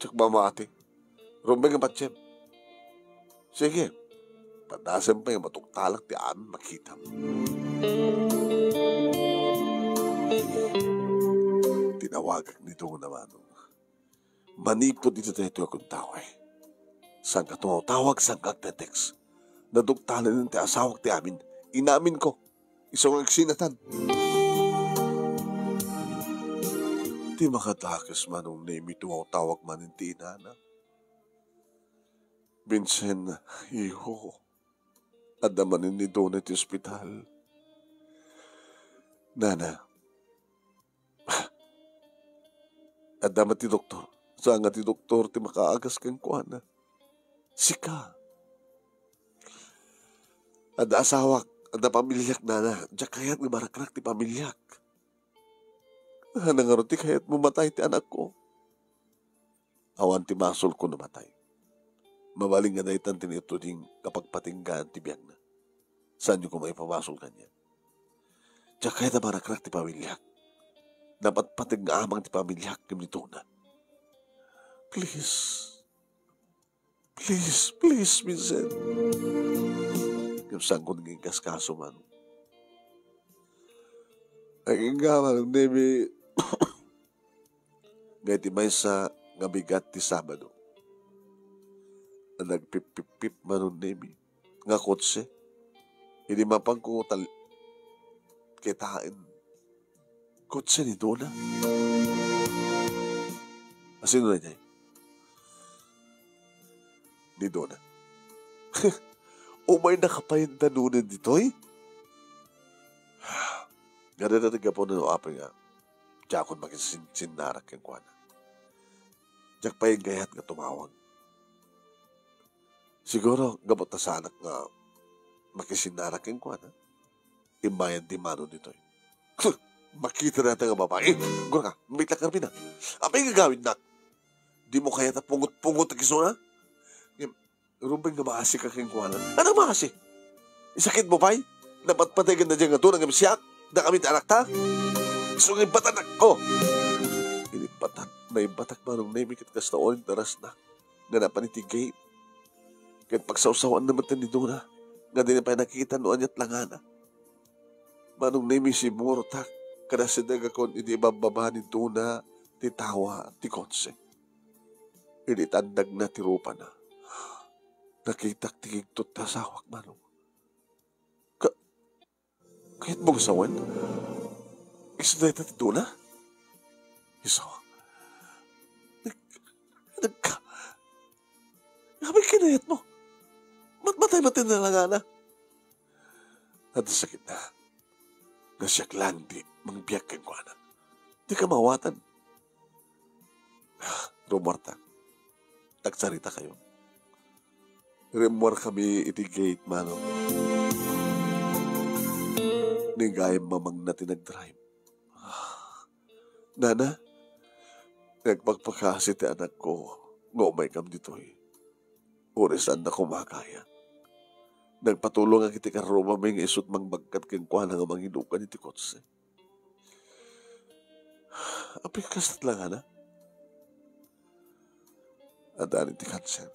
diak mamati. Rumbeng nga patiem. Sige, padasem pay nga maduktalak ti amin makitam. Tinawagak ni Dona, Manong. Manipud iti daytoy a kuntaway, saanka tumawtawag, saanka agte-text. Naduktalan ti asawak ti amin. Inaminko. Isu nga agsinatan. Ti makadakes, Manong Nemi, tumawtawag manen ti inana. Vincent, iho, adda manen ni Dona iti ospital. Nana, adda met ti doktor. Saan nga ti doktor ti makaagas kenkuana. Sika. Adda asawak, adda pamiliak, nana. Diak kayat nga marakrak ti pamiliak. Ania ngarud ti kayatmo, matay ti anakko? Awan ti basolko no matay. Mabalin nga daytan ti naituding nga pagpatinggaan ti biagna. Saanyo koma ipabasol kaniak? Diak kayat a marakrak ti pamiliak. Napatpateg nga amang ti pamiliak ken ni Dona. Please. Please, please, Vincent. Ngem saanko nga inkaskaso, Manong. Agingga, Manong Nemi, nga iti maysa nga bigat ti Sabado, a nagpippippip, Manong Nemi, nga kotse. Idi mapanko tal-, kitaen, kotse ni Dona. A, sino daydiay? Ni Dona. Umaynaka pay nunay ditoy? Ngem dayta ti gapuna no apay nga diakon makisin-, sinnarak kenkuana. Diak pay gayat nga tumawag. Siguro, gapu ta saanak nga makisinnarak kenkuana, immayen ti mano ditoy. Makita dayta nga babai. Gura ka, mita Carmina. Apay nga gawidnak? Dimo kayat a pungot-pungot ti kisuna? Ngem, rumbeng nga maasika kenkuana. Ania a maasi? Isakitmo pay? Napatpategan daydiay nga Dona ngem siak, dakami ti anakta? Isu nga imbatanak. Oh! Inimbatan, naimbatak, Manong Nemi, ket kasta unay ti darasna nga napan iti gate. Ket pagsawsawaanna met ni Dona nga dina pay nakita no ania ti langana. Manong Nemi, simmurtak, kada sidegakon idi ibabbaba ni Dona ti tawa ti kotse. Idi tandagna ti rupana, nakitak ti kigtot ti asawak, Manong. Ka-, Kayatmo nga sawen? Isu dayta ti Dona? Isu. Nag-, nagka-, apay kinayatmo? Matmatay met ti langana. Adda sakitna. Nga siak laeng ti mangbiag kenkuana. Dika maawatan. Ah, rummuarta. Agsaritakayo. Rimmuarkami iti gate, manong. Ni Gayem mamangna ti nag-drive. "Ah, Nana, nagpakpakasi ti anakko nga umaykam ditoy. Uray saanna koma a kaya. Nagpatulongak iti karrumami nga isu't mangbagkat kenkuana nga mangilugan iti kotse." "Apay, kasta ti langana?" "Adda ni ti kanser.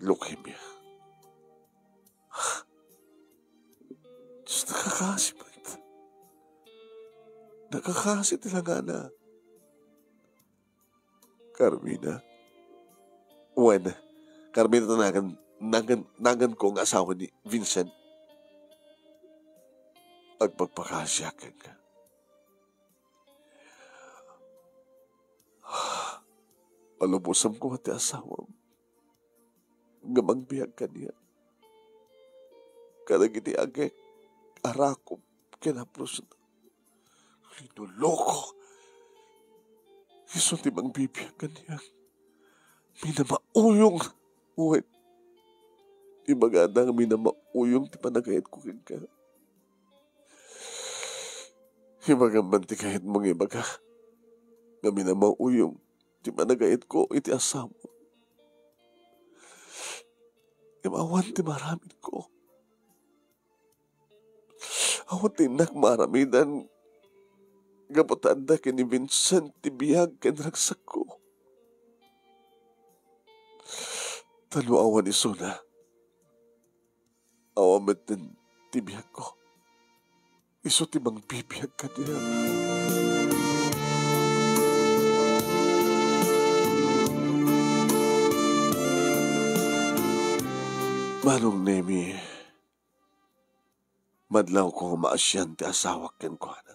Leukemia." "Diyos, nakakasi met. Nakakasi ti langana." "Carmina?" "Wen, Carmina ti nagan, nagan, naganko nga asawa ni Vincent. Agpakpakasiak kenka. Palubosamko ti asawam nga mangbiag kaniak kadagiti agek a rakup ken hablosna. Linuloko. Isu ti mangbibiag kaniak. Minamauyong. Wen, ibagada nga minamauyong ti panagayatko kenka. Ibagam man ti kayatmo nga ibaga nga minamauyong ti panagayatko iti asawa. Ngem awan ti maaramidko. Awan ti innak maaramidan gapu ta adda ken ni Vincent ti biag ken ragsakko. Ta no awan isuna, awan met ti biagko. Isu ti mangbibiag kaniak." "Manong Nemi, madlawko nga maasian ti asawak kenkuana.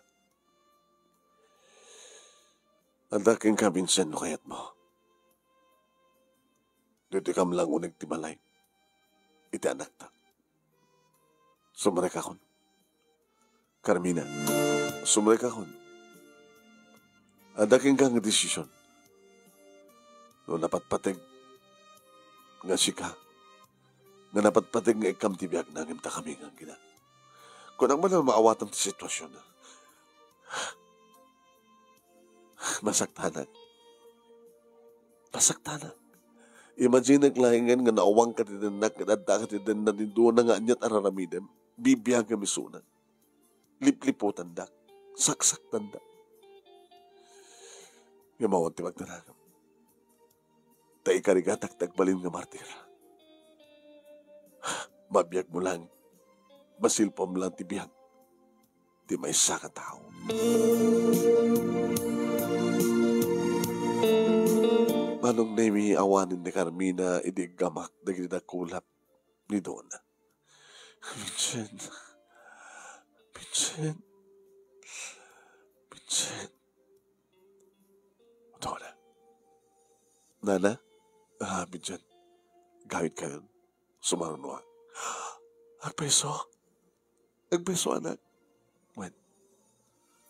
Adda kenka, Vincent, no kayatmo. Ditoykam lang uneg ti balay iti anakta. Sumrekakon. Carmina, sumrekakon. Adda kenka nga desisyon. No napatpateg nga sika, nga napatpateg nga ikkam ti biagna, ngem dakami nga agina. Kunak man a maawatam ti sitwasyon." Masaktanak. Masaktanak. Imaginek laengen nga naawangka ti dennak ket addaka ti denna ti dua nga aniat a raramidem. Bibiagam isuna. Liplipotandak. Saksaktandak. Ngem awan ti magdanagam. Ta ikarigatak ti agbalin nga martir. Mabiagmo lang. Masilpam lang ti biag ti maysa nga tao. Manong Nemi, awanen ni Carmina idi iggamak dagiti dakulap ni Dona. "Vincent, Vincent, Vincent." Dona. "Nana?" "Ah, Vincent. Gawidkayon. Sumarunoak." "Agpayso? Agpayso, anak?" "Wen.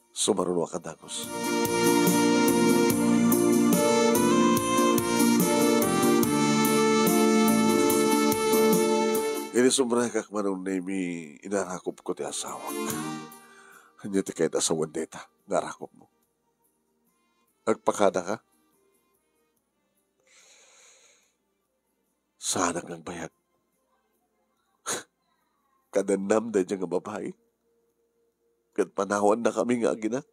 Sumarunoak a dagus." Idi sumrekak, Manong Nemi, inarakupko ti asawak. Ania ti kayat a sawen dayta nga arakupmo? Agpakadaka? Saanak nga agbayag. Kadennam daydiay nga babai. Ket panawannakami nga aginak.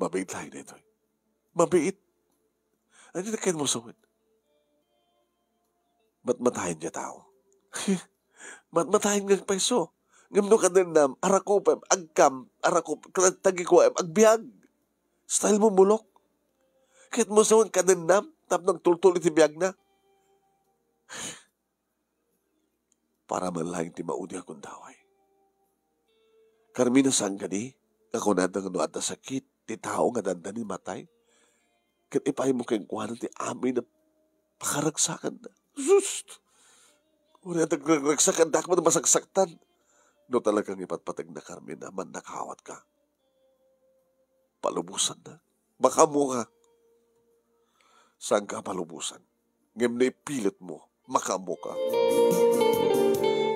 Mabiit laeng daytoy. Mabiit. Ania ti kayatmo sawen? Matmatayen diay tao. Matmatayen nga agpayso. Ngem no kadennam, arakupem, agkam, arakup-, tagikuaem, agbiag. Style mo, bulok. Kayatmo sawen kadennam, tapno agtultol iti biagna. Para man laeng ti maudi a gundaway. Carmina, saan kadi nga kunada nga no adda sakit ti tao nga dandani matay, ket ipaaymo kenkuana ti amin a pakaragsakanna? Sus! Uray a nagragragsak, adda man masaksaktan. No talagang ipatpategna, Carmina, mannakawatka. Palubosanna. Makaammoka. Saanka a palubosan. Ngem no ipilitmo, makaammoka.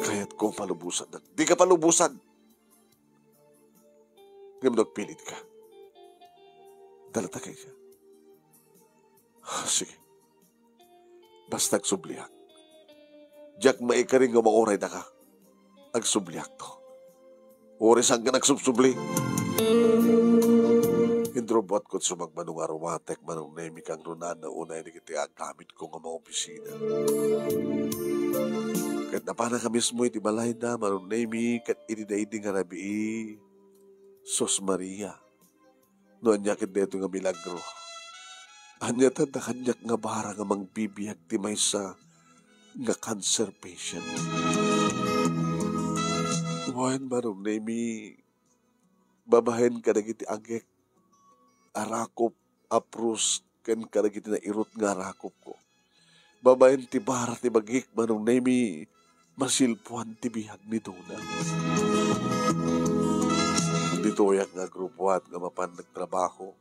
Kayatko a palubosannak. Dika palubosan. Ngem no agpilitka, dalata kenka. Ah, sige. Basta agsubliak. Diak maikari nga mauray daka. Agsubliakto. Uray saanka agsubsubli. Inrubuatko ti sumagmamano nga aromatic, Manong Nemi, kangrunaan unay dagiti agamit ko nga maopisina. Ket napanka mismo iti balayda, Manong Nemi, ket idi daydi nga rabii, Sus Maria, no ania ket daytoy nga milagro? Ania ti adda kaniak nga bara nga mangbibiag ti maysa nga cancer patient? Wen, Manong Nemi, babaen kadagiti agek, arakop, aprus, ken kadagiti nairut nga arakopko. Babaen ti bara ti bagik, Manong Nemi, masilpuan ti biag ni Dona. Ditoyak nga agrubuat nga mapan nagtrabaho.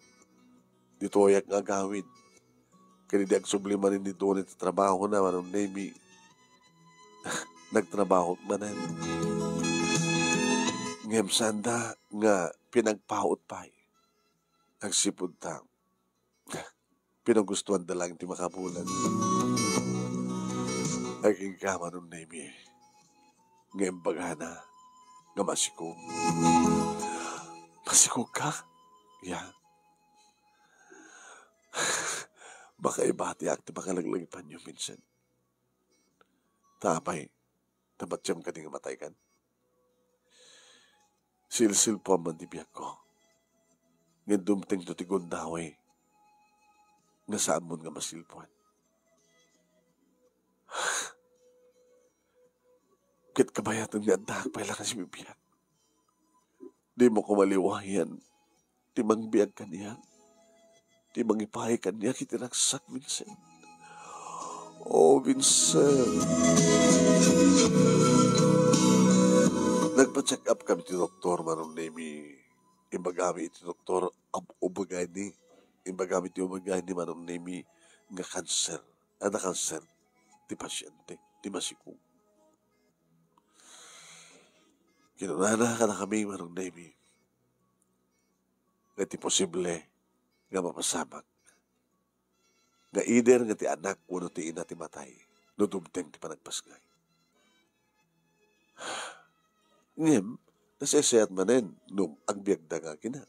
Ditoyak nga agawid. Ken idi agsubli manen ni Dona iti trabahona, Manong Nemi, nagtrabaho manen. Ngem saanda nga pinagpaut pay. Agsipud ta, pinagustoanda laeng ti makabulan. Agingga, Manong Nemi, nga imbagana nga masikog. Masikogka? Ya. Makaibatiak ti pakalaglagipanyo, Vincent. Ta apay, ta patiem kadi nga mataykan? Silsilpuam man ti biagko. Ngem dumtengto ti gundaway nga saanmon nga masilpuan. Ket kabayatan nga addaak pay la nga sibibiag. Dimo koma liwayan ti mangbiag kaniak, ti mangipaay kaniak iti ragsak, Vincent. Oh, Vincent. Nagpa-check up kami ti doktor, Manong Nemi. Imbagami iti doktor, ab-, ubagayni. Imbagami ti ubagayni, Manong Nemi, nga kanser. Adda kanser ti pasyente, ti masikog. Kinunana kadakami, Manong Nemi, nga ti posible nga mapasamak nga either nga ti anak wenno ti ina ti matay no dumteng ti panagpasngay. Ngem, nasaysayat manen no agbiagda nga agina.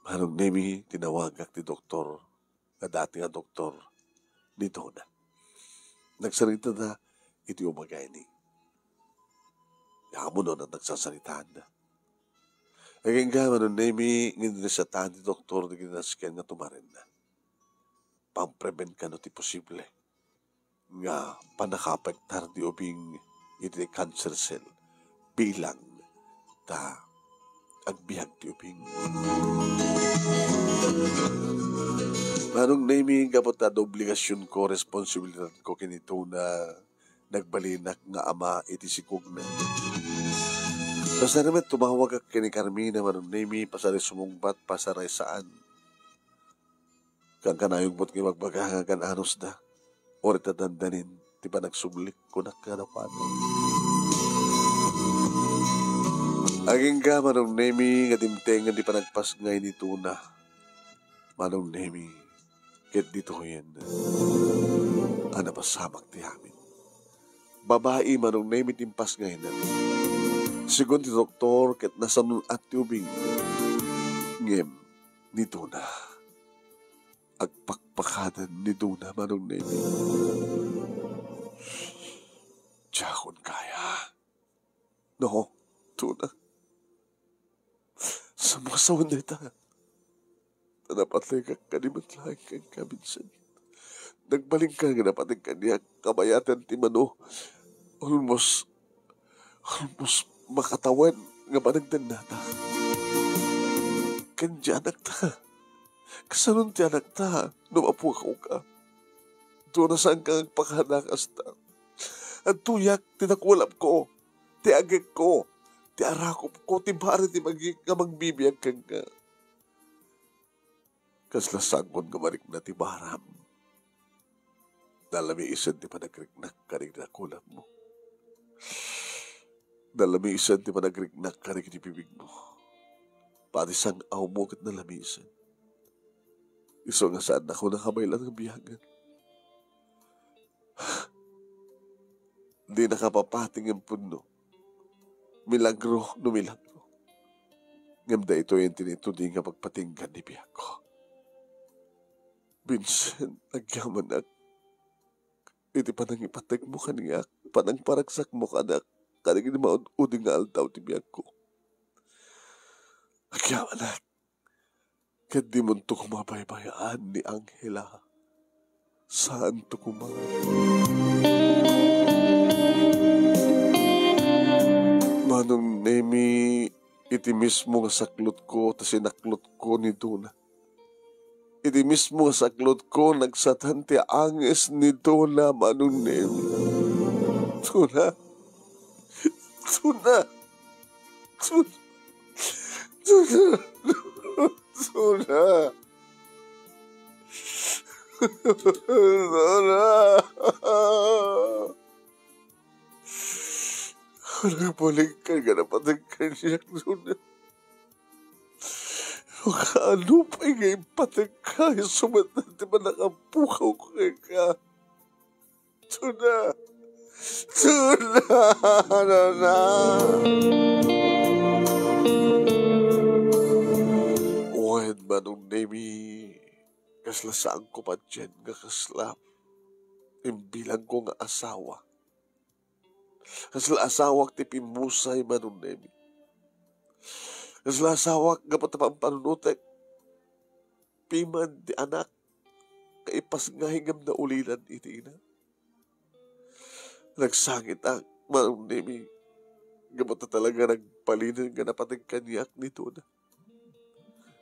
Manong Nemi, tinawagak ti doktor nga dati nga doktor ni Dona. Nagsaritada iti ubagayni. Ammon no nagsarsaritaanda. Agingga, Manong Nemi, nga inresetaen ti doktor dagiti nasken nga tumarenna. Pamprevent kano ti posible nga pannakaapektar ti ubing iti cancer cell bilang ta agbiag ti ubing. Manong Nemi, gapu ta adda obligasionko, responsibilidadko ken ni Dona, nagbalinak nga ama iti sikogna. Kasano met tumawagak ken ni Carmina, Manong Nemi, pasaray sumungbat, pasaray saan. Kankanayon met nga ibagbaga nga agan-anusda, uray ta dandanin ti panagsublik, kunak kadakuada. Agingga, Manong Nemi, nga dimtengen ti panagpasngay ni Dona. Manong Nemi, ket ditoyen a napasamak ti amin. Babai, Manong Nemi, ti impasngayna. Segun ti doktor, ket nasanon-at ti ubing. Ngem ni Dona, agpakpakaden ni Dona, Manong Nemi. Diakon kaya. No, Dona. Saan mo a sawen dayta? Ta napatayka kadi met laeng kenka, Vincent. Nagbalinka nga napateg kaniak, kabayatan ti mano. Almost, almost makatawen nga panagdennata. Ken ti anakta. Kasanon ti anakta no mapukaw ka? Dona, saanka nga agpakada kasta. Adtoyak ti nakulapko, ti agekko, ti arakopko, ti bari ti bagik nga mangbibiag kenka. Kasla sangkon nga marikna ti baram. Nalamiisen ti panagriknak kadagiti dakulangmo. Nalamiisen ti panagriknak kadagiti bibigmo. Pati sang-awmo ket nalamiisen. Isu nga saannakon a kabaylan nga biagen. Di nakapapati ngem pudno. Milagro no milagro. Ngem daytoy ti naitudi nga pagpatinggan ni biagko. Vincent, agyamanak iti panangipategmo kaniak, panangparagsakmo kaniak, kadagiti maud-udi nga aldaw ti biagko. Agyamanak, ket dimonto koma baybay-an ni Angela. Saanto koma. Manong Nemi, iti mismo nga saklotko ta sinaklotko ni Dona. Iti mismo nga saklotko, nagsatan ti anges ni Dona, Manong Nemi. Dona. Dona. Dona. Dona. Dona. Dona. Nagbalikan nga napateg kaniak, Dona. No kaano pay nga impategka, isu met ti pannakapukaw ko kenka. Dona. Dona. Dona. Wen, Manong Nemi, kasla saanko patien nga kasla imbilangko nga asawa. Kasla asawak ti pimmusay, Manong Nemi. Kasla asawak gapu ta pampanunotek. Piman ti anak, kaipasngay ngem naulidan iti ina. Nagsangitak, Manong Nemi, gapu ta talaga nagbalinen nga napateg kaniak ni Dona.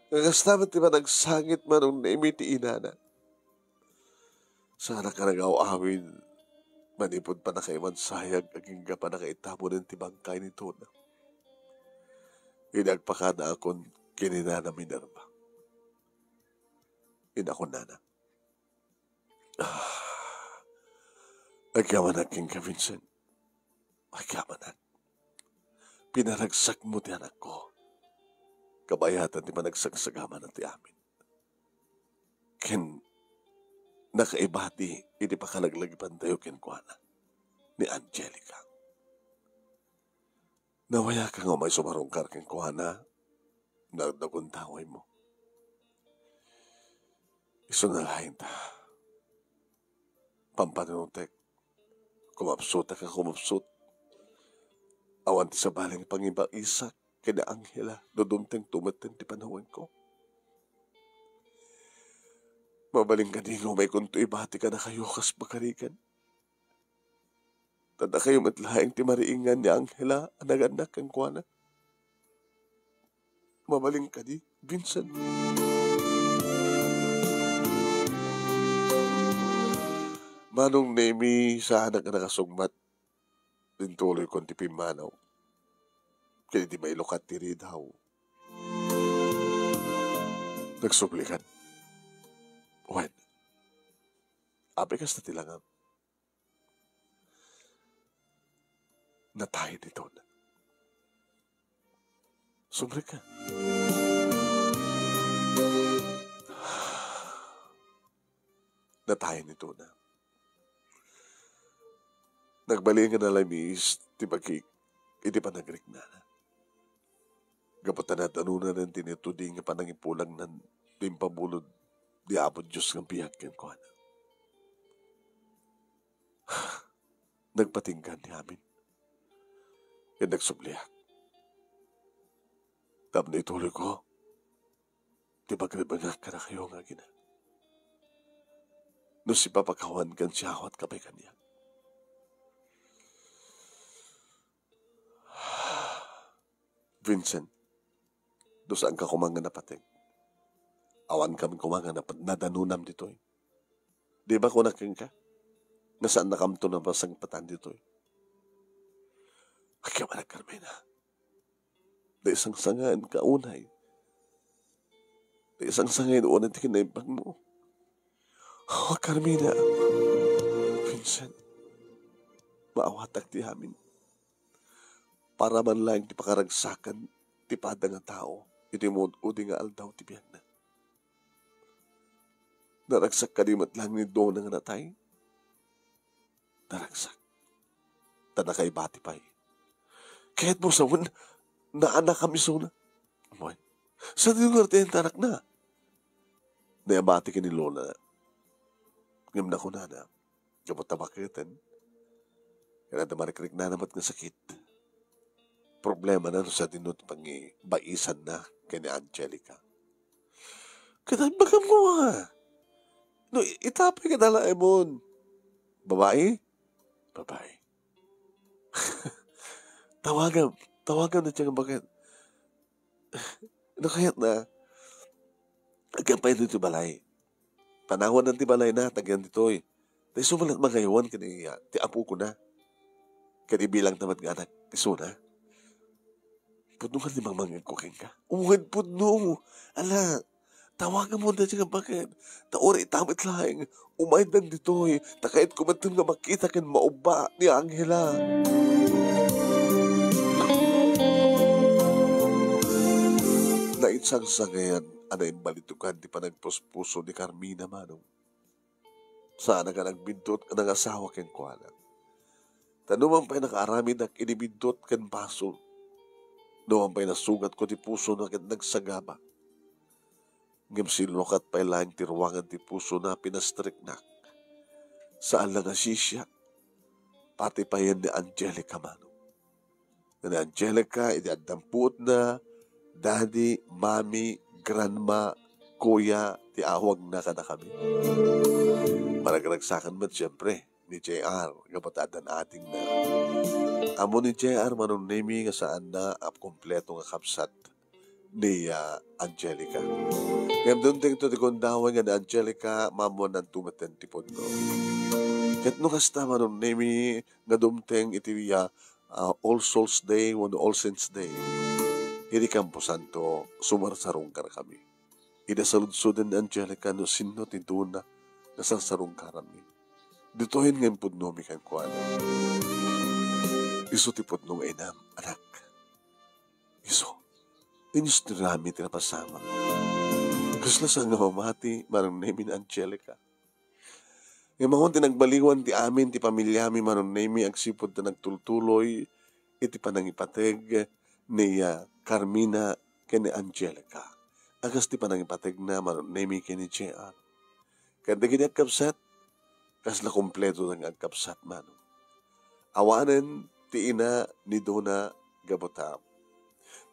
Nga kasta met ti panagsangit, Manong Nemi, ti inana. Saanak a nagaw-awid manipud pannakaimansayag agingga pannakaitabonen ti bangkay ni Dona. Idi agpakadaakon ken ni Nana Minerva, inakunana, "Ah, agyamanak kenka, Vincent. Agyamanak. Pinaragsakmo ti anakko. Kabayatan ti panagsagsagamana ti amin." Ken nakaibati iti pakalaglagipantayo kenkuana ni Angelica. Nabayaka nga umay sumarungkar kenkuana, nagdagundawaymo. Isuna laeng ta pampanunotek. Kumapsutak a kumapsut. Awan ti sabali nga pangibaisak ken ni Angela no dumtengto metten ti panawenko. Mabalin kadi nga umaykonto ibati kadakayo kas pagarigan? Ta dakayo met laeng ti mariingan ni Angela a nagannak kenkuana. Mabalin kadi, Vincent? Manong Nemi, saanak a nakasungbat. Intuloykon ti pimmanaw. Ket idi mailukat ti ridaw, nagsublikan. Wen, apay kasta ti langam? Natayen ni Dona. Sumrekka. Natayen ni Dona. Nagbalin nga nalamiis ti bagik iti panagriknana. Gapu ta nadanonan ti naitudi nga panangipulangnan ti impabulod ti Apo Dios nga biag kenkuana. Nagpatinggan ni amin. Ket nagsubliak. Tapno ituloyko ti pagrebengak kadakayo nga agina. No sipapakawan ken siawat ka pay kaniak. Vincent, no saanka koma nga napateg, awankami koma nga nap-, nadanonam ditoy. Di ba kunak kenka nga saannakamto a masangpatan ditoy? Agyamanak, Carmena. Naisangsangaenka unay. Naisangsangayan unay ti kinaimbagmo. Oh, Carmina, Vincent, maawatak ti amin. Para man laeng ti pakaragsakan ti pada nga tao iti maud-udi nga aldaw ti biagna. Naragsak kadi met laeng ni Dona nga natay? Naragsak. Ta nakaibati pay. Kayatmo sawen, naanakam isuna. Wen, sadino ngarud ti anakna? Naibati ken ni Lola. Ngem nakunana, gapu ta baketen, ken adda marikriknana met nga sakit. Problemana no sadino ti pangibaisanna ken ni Angelica. Ket imbagam koma, no i-, ita pay ket alaemon. Babai? Babai. Tawagam, tawagam dayta nga baket. No kayatna, agyan pay ditoy balay. Panawanna ti balayna, ta agyan ditoy. Ta isu met mangayawan ken iya, ti apokona. Ket ibilangta met nga anak, isuna. Pudno nga ti mangmangegko kenka. Wen, pudno. Ala, tawagamon dayta nga baket. Ta uray ita met laeng, umaydan ditoy. Ta kayatko metten nga makita ken maubba ni Angela. Nainsangsangayan a naimbalitokan ti panagpuspuso ni Carmina, manong. Saanak a nagbiddut a nangasawa kenkuana. Ta numan pay nakaaramidak idi biddut ken basol, numan pay nasugatko ti pusona ket nagsagaba. Ngem sillukat pay laeng ti ruangan ti pusona, pinastriknak. Saan la nga sisiak, pati payen ni Angelica, manong. Ni Angelica, idi addan puotna, daddy, mommy, grandma, kuya, ti awagna kadakami. Maragragsakan met, siempre, ni J R, gapu ta addan adingna. Ammo ni J R, Manong Nemi, nga saanna a kompleto nga kabsat ni, ah, Angelica. Ngem dumtengto ti gundaway nga ni Angelica, maammuannanto metten ti pudno. Ket no kasta, Manong Nemi, nga dumteng iti, ah, ah, All Souls Day wenno All Saints Day, iti Camposanto, sumarsarungkarkami. Ida saludsoden ni Angelica no sinno ti Dona nga sarsarungkaranmi. Ditoyen nga impudnomi kenkuana. Isu ti pudno nga inam, anak. Isu. Inistoryaanmi ti napasamak. Kasla saan nga mamati, Manong Nemi, ni Angelica. Ngem awan ti nagbaliwan ti amin ti pamiliami, Manong Nemi, agsipud ta nagtultuloy iti panangipateg ni, ah, Carmina ken ni Angelica. A kas ti panangipategna, Manong Nemi, ken ni J R. Ket dagiti agkabsat, kasla kompleto nga agkabsat, manong. Awanen ti ina ni Dona gapu ta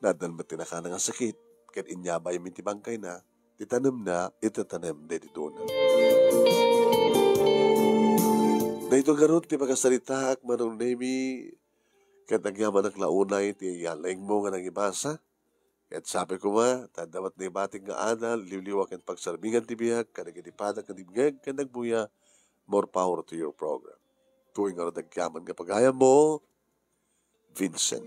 naaddan met ti nakana nga sakit, ket inyabaymi ti bangkayna, ti tanemna iti tanem daydi Dona. Daytoy ngarud ti pakasaritaak, Manong Nemi, ket agyamanak la unay ti yalengmo nga nangibasa. Ket sapay koma, ta adda met naibatik nga adal, liwliwa ken pagsarbingan ti biag, kadagiti pada ken dimngeg ken nagbuya, more power to your program. Daytoy ngarud agyaman nga pagayammo, Vincent.